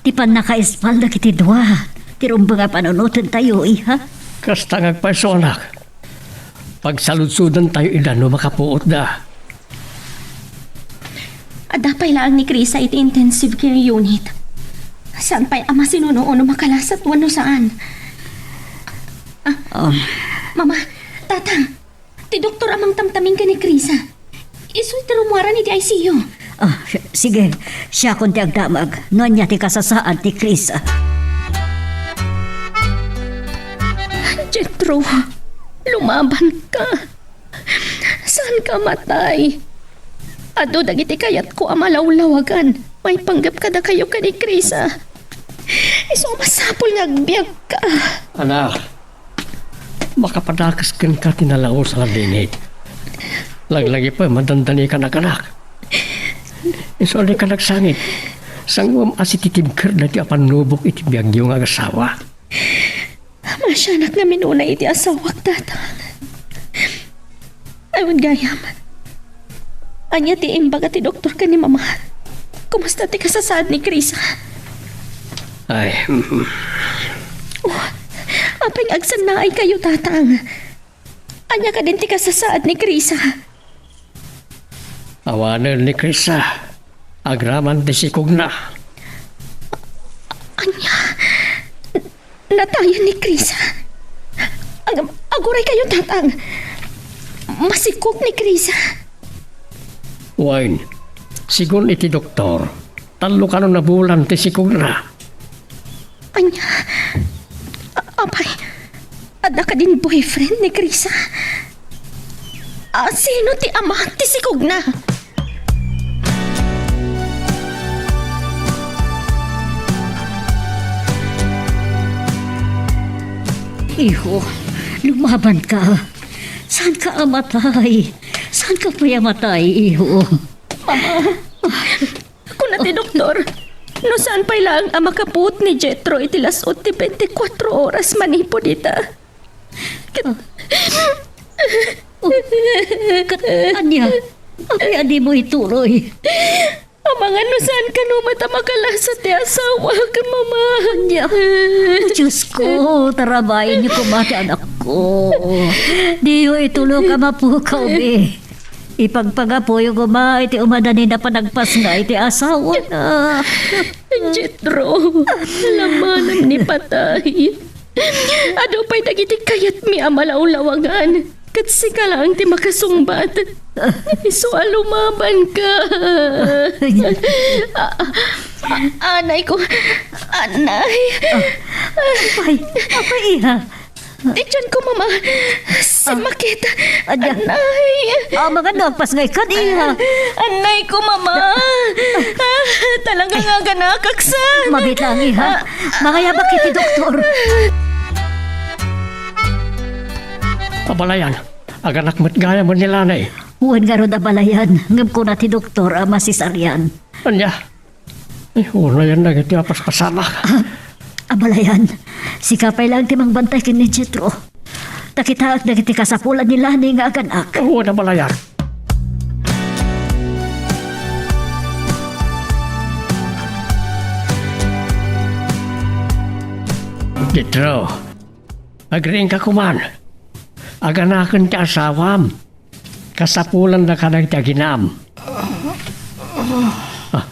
Ti pannakaispal dagiti dua, ti rumbeng a panunotentayo, iha. Kasta nga agpayso, anak. Pagsaludsodentayo ida no makapuotda. Adda pay laeng ni Krisa iti intensive care unit. Saan pay a masinuno no makalasat wenno saan. Ah, Um. Mama, Tatang, ti doktor a mangtamtamin ken ni Krisa. Isu ti rummuaran iti I C U. Ah, s-, sige. Siakon ti agdamag no ania ti kasasaad ni Krisa. Jethro, lumaban ka. Saan ka matay? Adu dagiti kayatko a malawlawagan maipanggep kadakayo ken ni Krisa. Isu a masapul nga agbiag ka. Anak, makapadakes kenka ti nalaus a lallingit. Laglagi pay, madandani ka naganak. Isu a dika nagsangit. Sanguam a sititibker daytoy a pannubok iti biagyo nga agasawa. Masianak nga minuna iti asawak, Tatang. Ay, wen gayam. Ania ti imbaga ti doktor ken ni Mama? Kumusta ti kasasaad ni Krisa? Ay, mm. Oh, apay nga agsannaay kayo, Tatang? Ania kadin ti kasasaad ni Krisa? Awanen ni Krisa. Agraman ti sikogna. Ania? Natayen ni Krisa? Ag-, aguray kayo, Tatang. Masikog ni Krisa. Wen, sigun iti doktor, tallo kanon a bulan ti sikogna. Ania? A-, apay, adda kadin boyfriend ni Krisa? A, sino ti ama ti sikogna? Iho, lumaban ka. Saan ka a matay? Saan ka pay a matay, iho? Mama, kuna ti doktor, no saan pay laeng a makapuot ni Jethro iti las-ut ti veinticuatro oras manipud ita. Ket Oh, ket ania? Apay a dimo ituloy? Amangan no saan kano met a makalasat ti asawak, Mama. Ania? Oh, Diyos ko, tarabayenyo koma ti anakko. Diyo ituloy a mapukaw, be. Ipagpagapuyo koma iti umadanina panagpasngay ti asawana. Jethro, alamanam ni patay. Adu pay dagiti kayatmi a malawlawagan, ket sika laeng ti makasungbat. Isu a lumaban ka. A-, a-, anay ko, anay. Apay, apay, iha? Ti tiyan ko, Mama. Simmakit. Ania? Anay. Amangan no agpasngay ka, iha. Anay ko, Mama. Ah, talaga nga aganak, agsa. Mabiit lang, iha. Mangayabak iti doktor. Abalayan, aganak met gayam ni Lanay. Wen ngarud, abalayan, ngem kuna ti doktor a masisarian. Ania? Ay, unayan dagiti a paspasamak. Ah, abalayan, sika pay laeng ti mangbantay ken ni Jethro. Ta kitaek dagiti kasapulan ni Lani nga aganak. Wen, abalayan. Jethro, agriingka koman. Aganaken ti asawam. Kasapulanda kadagiti aginam. Ah,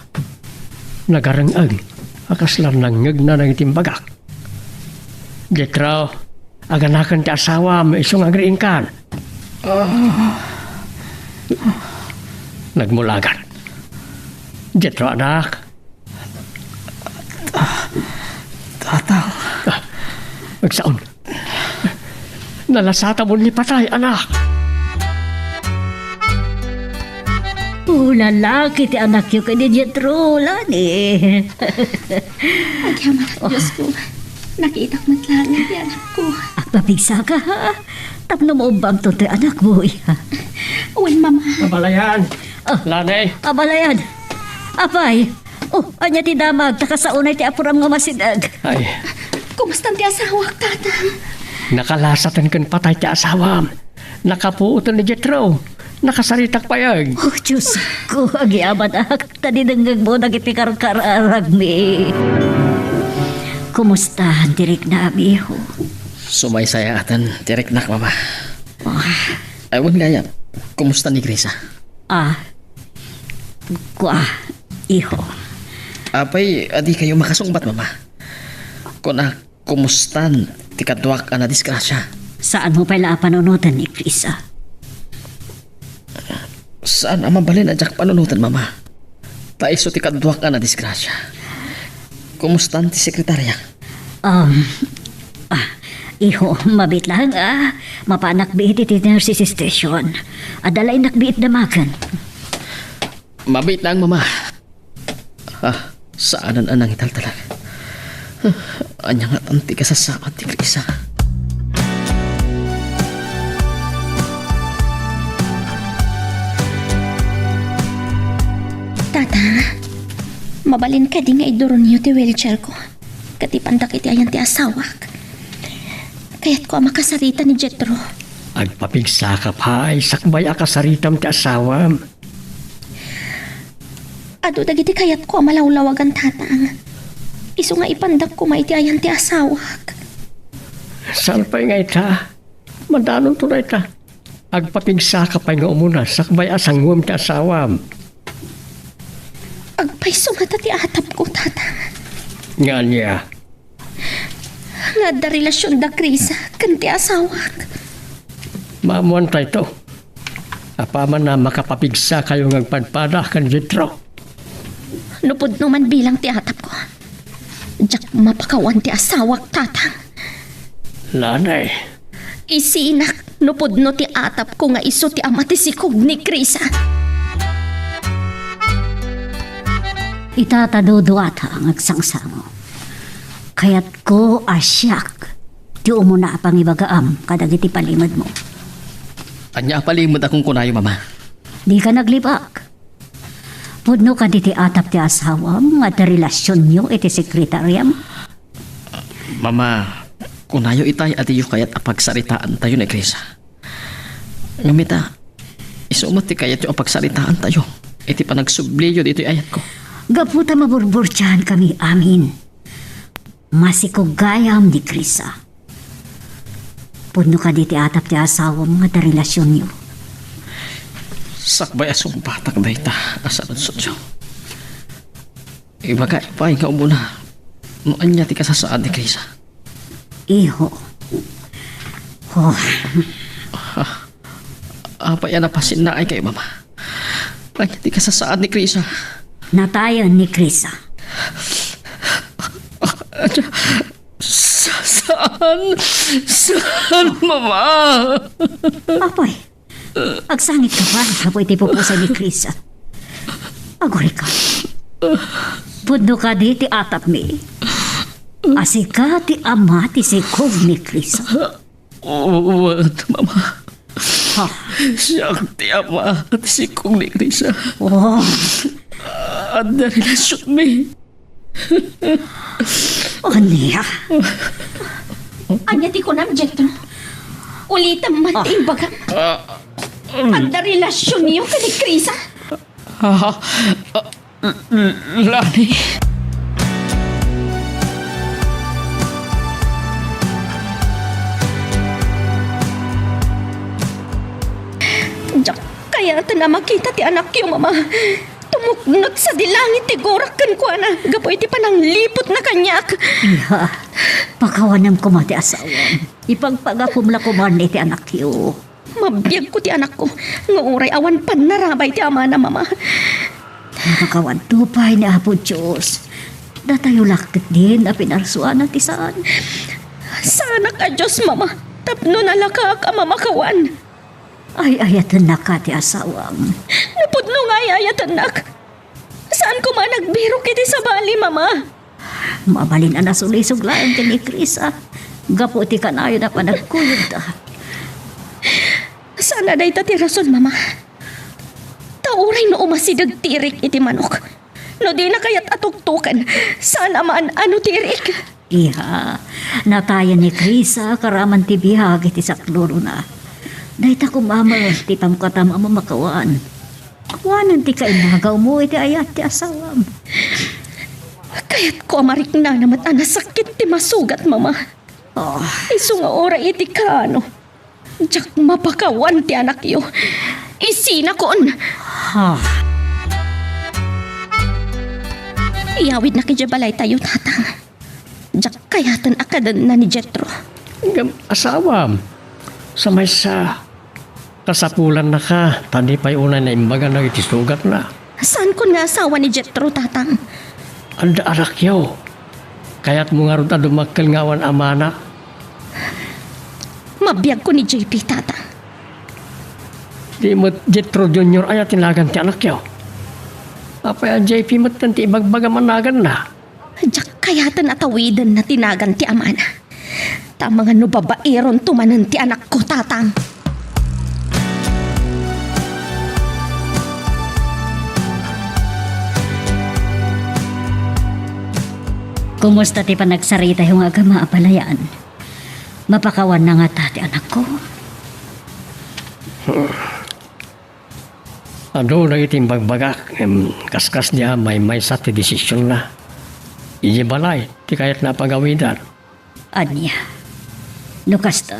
nagareng-eng a kasla nangngegna dagiti imbagak. Jethro, aganaken ti asawam isu nga agriingkan. Nagmulagat. Jethro, anak, Tatang. Ah, agsaon. Nalasatam ni patay, anak. Oh, lalaki ti anakyo ken ni Jethro, Lani. Agyamanak, Diyos ko. Nakitak met laeng ti anakko. Agpapigsaka, ha? Tapno maubbangto ti anakmo, iha. Wen, Mama. Abalayan. Ah. Lani. Abalayan. Apay. Oh, ania ti damag? Ta kasaonay ti apuram nga masideg. Ay. Kumastan ti asawak, Tatang? Nakalasaten ken patay ti asawam. Nakapuoten ni Jethro. Nakasaritak pay, ay. Oh, Diosko, agyamanak, ta dinengngegmo dagiti karkararagmi. Kumusta ti riknam, iho? Sumaysayaaten ti riknak, Mama. Ah. Ay, wen gayam, kumusta ni Krisa? Ah, kua, iho. Apay a dikayo makasungbat, Mama? Kunak, kumustan ti kaduak a nadisgrasia? Saanmo pay la a panunoten ni Krisa? Saan a mabalin a diak panunoten, Mama. Ta isu ti kaduak a nadisgrasia. Kumustan ti sekretaria? Um, ah, iho, mabiit laeng a mapanak biit iti nurses station. Adda la innak biit damagen. Mabiit laeng, Mama. Ah, saanen a nangitaltalek. Ah, ania ngatan ti kasasaad ti Krisa? Tata, mabalin kadi nga iduronyo ti wheelchair ko? Ket ipandak iti ayan ti asawak. Kayatko a makasarita ni Jethro. Agpapigsaka pay sakbay a kasaritam ti asawam. Adu dagiti kayatko a malawlawagan, Tatang. Isu nga ipandak koma iti ayan ti asawak. Saan pay nga ita? Madanonto dayta. Agpapigsaka pay nga umuna sakbay a sanguem ti asawam. Agpayso ngata ti atapko, Tatang. Nga ania? Nga adda relasionda Krisa ken ti asawak. Maammoantayto. Apaman a makapapigsakayo nga agpadpada ken Jethro. No pudno man bilang ti atapko, diak mapakawan ti asawak, Tatang. Lanay. Isinak no pudno ti atapko nga isu ti ama ti sikog ni Krisa. Ita ta duduata nga agsangsango. Kayatko a siak ti umuna a pangibagaam kadagiti palimedmo. Ania a palimed a kunkunayo, Mama? Dika naglibak. Pudno kadi ti atap ti asawam nga adda relasionyo iti sekretariam? Mama, kunayo itay a diyo kayat a pagsaritaantayo ni Krisa. Ngem ita, isu met ti kayatyo a pagsaritaantayo iti panagsubliyo ditoy ayatko. Gapu ta maburburtiankami amin. Masikog gayam ni Krisa. Pudno kadi ti atap ti asawam nga adda relasionyo? Sakbay a sungbatak dayta a saludsodyo, ibagayo pay nga umuna no ania ti kasasaad ni Krisa. Iho. Oh. Ah, apay a napasinnaay kayo, Mama? Ania ti kasasaad ni Krisa? Natayen ni Krisa. Sa-, saan? Saan, Mama? Apay, agsangit ka pa gapu iti pupusay ni Krisa. Agurika. Pudno kadi ti atapmi a sika ti ama ti sikog ni Krisa? Wen, Mama. Ha? Siak ti ama ti sikog ni Krisa. Oh. Adda relasionmi. Ania? Ania ti kunam, Jethro? Ulitem man ti imbagam. Ah. Adda relasionyo ken ni Krisa? Ah, ah, Lani. Diak kayaten a makita ti anakyo, Mama. Tumuknot sadi langit ti gurak kenkuana gapu iti panangliputna kaniak. Iha, pakawanem koma ti asawam. Ipagpagapom la koman iti anakyo. Mabiagko ti anakko nga uray awan pannarabay ti amana, Mama. Napakawanto pay ni Apo Dios. Datayo la ketdin a pinarsuana ti saan. Saanak a Dios, Mama, tapno nalakaak a mamakawan. Ay-ayatennaka ti asawam. Napudno nga ay-ayatennak. Saan koma a nagbirok iti sabali, Mama. Mabalin a nasulisog laeng ken ni Krisa gapu iti kanayon a panagkuyogda. Saan a dayta ti rason, Mama. Ta uray no umasideg ti irik iti manok, no dina kayat a tuktoken, saan a maan-ano ti irik. Iha, natayen ni Krisa karaman ti biag iti saklurona. Dayta koma met ti pamkatam a mamakawan. Awanen ti kainagawmo iti ayat ti asawam. Kayatko a mariknana met a nasakit ti masugat, Mama. Oh. Isu nga uray iti kaano, diak mapakawan ti anakyo. Isinakon. Ha? Iyawidnak idiay balaytayo, Tatang. Diak kayaten a kadenna ni Jetro. Ngem asawam, sa maysa, kasapulannaka, ta di pay unay naimbagana iti sugatna. Saankon nga asawa ni Jetro, Tatang. Adda anakyo. Kayatmo ngarud a dumakkel nga awan amana? Mabiagko ni J P, Tatang. Di met Jetro Junior aya ti nagan ti anakyo? Apay a J P metten ti ibagbagam a naganna? Diak kayaten a tawidenna ti nagan ti amana. Ta amangan no babaironto manen ti anakko, Tatang. Kumusta ti panagsaritayo nga agama, abalayan? Mapakawanna ngata ti anakko? Adu dagiti imbagbagak, ngem kaskasdi a maymaysa ti desisionna. Idiay balay ti kayatna a pagawidan. Ania? No kasta,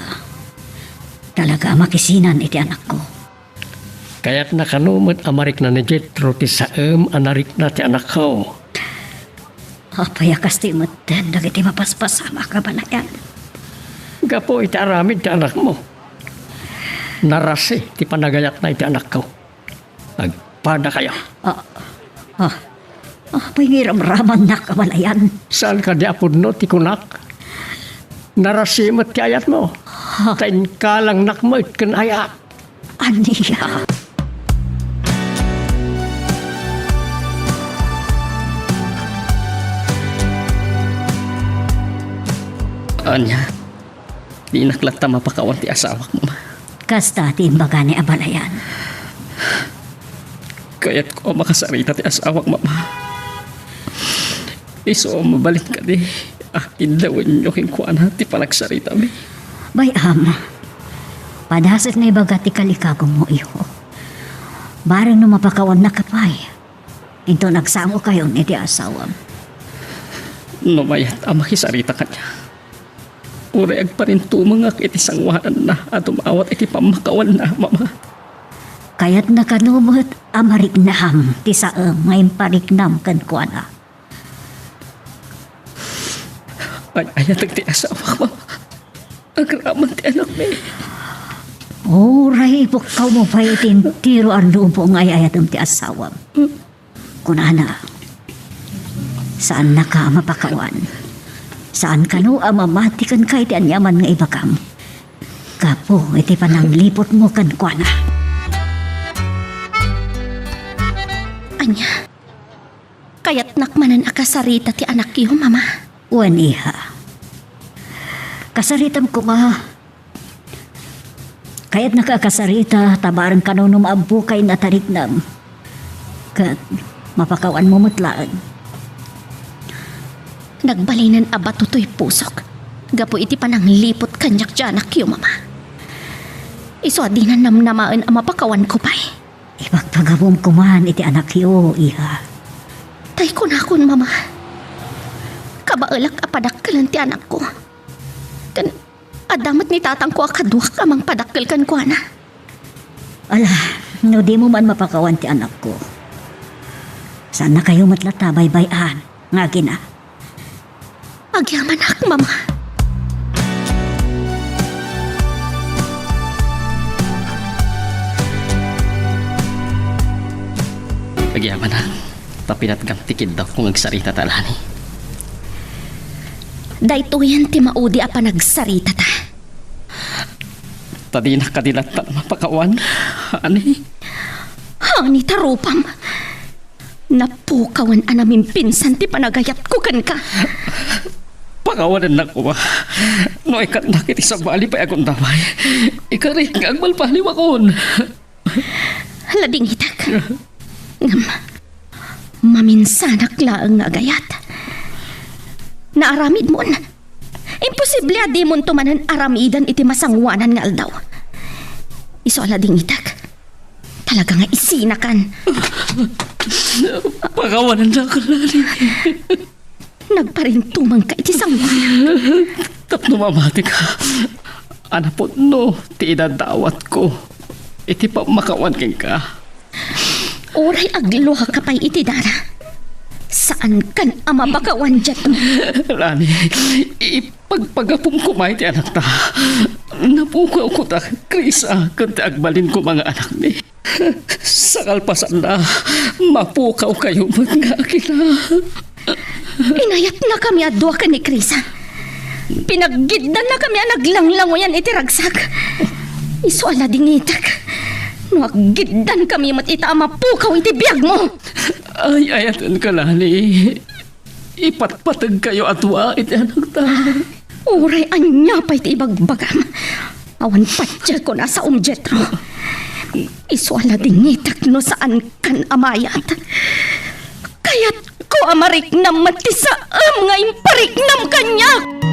talaga a makisinan iti anakko. Kayatna kano met a marikna ni Jetro ti saem a narikna ti anakko. Apay a kastoy metten dagiti mapaspasamak a balayan? Gapu iti aramid ti anakmo, narasi ti panagayatna iti anakko. Agpadakayo. Ah, ah, apay nga iramramannak a balayan? Saan kadi a pudno ti kunak? Narasi met ti ayatmo. Ah. Ta inkalangnak met ken ayat. Ania? Ania? Dinak latta mapakawan ti asawak, Mama. Kasta ti imbaga ni abalayan. Kayatko a makasarita ti asawak, Mama. Isu a mabalin kadi a iddawenyo kenkuana ti panagsaritami. Bay-am, padasek nga ibaga ti kalikagumo, iho. Bareng no mapakawannaka pay, inton agsangokayon iti asawam. No mayat a makisarita kaniak, uray agparintumengak iti sangoananna a dumawat iti pammakawanna, Mama. Kayatna kano met a mariknam ti saem nga impariknam kenkuana. Ay-ayatek ti asawak, Mama. Agraman ti anakmi. Uray ipukkawmo pay iti entero a lubong nga ay-ayatem ti asawam. Kunana, saannaka a mapakawan. Saan kano a mamati kenka iti aniaman nga ibagam gapu iti panangliputmo kenkuana. Ania? Kayatnak manen a kasarita ti anakyo, Mama? Wen, iha. Kasaritam koma. Kayatnaka a kasarita, ta bareng kano no maabbokay nga tariknam. Ket mapakawanmo met laeng. Nagbalinen a bato toy pusok gapu iti panangliput kaniak ti anakyo, Mama. Isu a dinan namnamaen a mapakawanko pay. Ipagpagabom koman iti anakyo, iha. Tay kunakon, Mama, kabaelak a padakkelen ti anakko. Ken adda met ni tatangko a kaduak a mangpadakkel kenkuana. Ala, no dimo man mapakawan ti anakko, saannakayo met latta a baybay-an nga agina. Agyamanak, Mama. Agyamanak, ta pinatgam ti kiddawko nga agsarita ta, Lani. Daytoyen ti maudi a panagsaritata. Ta dinak kadi latta mapakawan, honey. Honey ta rupam. Napukawan a namimpinsan ti panagayatko kenka. Pakawanennak koma. No ikkannak iti sabali pay a gundaway, ikarik nga agbalbaliwakon. Ladingitek. Ngem, maminsanak laeng nga agayat. Naaramidmon. Imposible a dimonto manen aramiden iti masangoanan nga aldaw. Isu a ladingitek. Talaga nga isinakan. Pakawanennaka, Lani. Nagparintumangka iti sangoan. Tapno mamatika a napudno ti idadawatko iti pammakawan kenka. Uray agluaka pay iti dara, saankan a mapakawan, Jetro. Lani, ipagpagapom koma iti anakta. Napukawko ta, Krisa, ken ti agbalin koma nga anakmi. Sa kalpasanna, mapukawkayo met nga agila. Inayatnakami a dua ken ni Krisa. Pinaggiddannakami a naglanglangoyan iti ragsak. Isu a ladingitek no aggiddankami met ita a mapukaw iti biagmo. Ay, ayatenka, Lani. Ipatpategkayo a dua iti anakta. Uray ania pay ti ibagbagam, awan patiekon a saom, Jetro. Isu a ladingitek no saankan a mayat. Kayatko a mariknam met ti saem nga impariknam kaniak.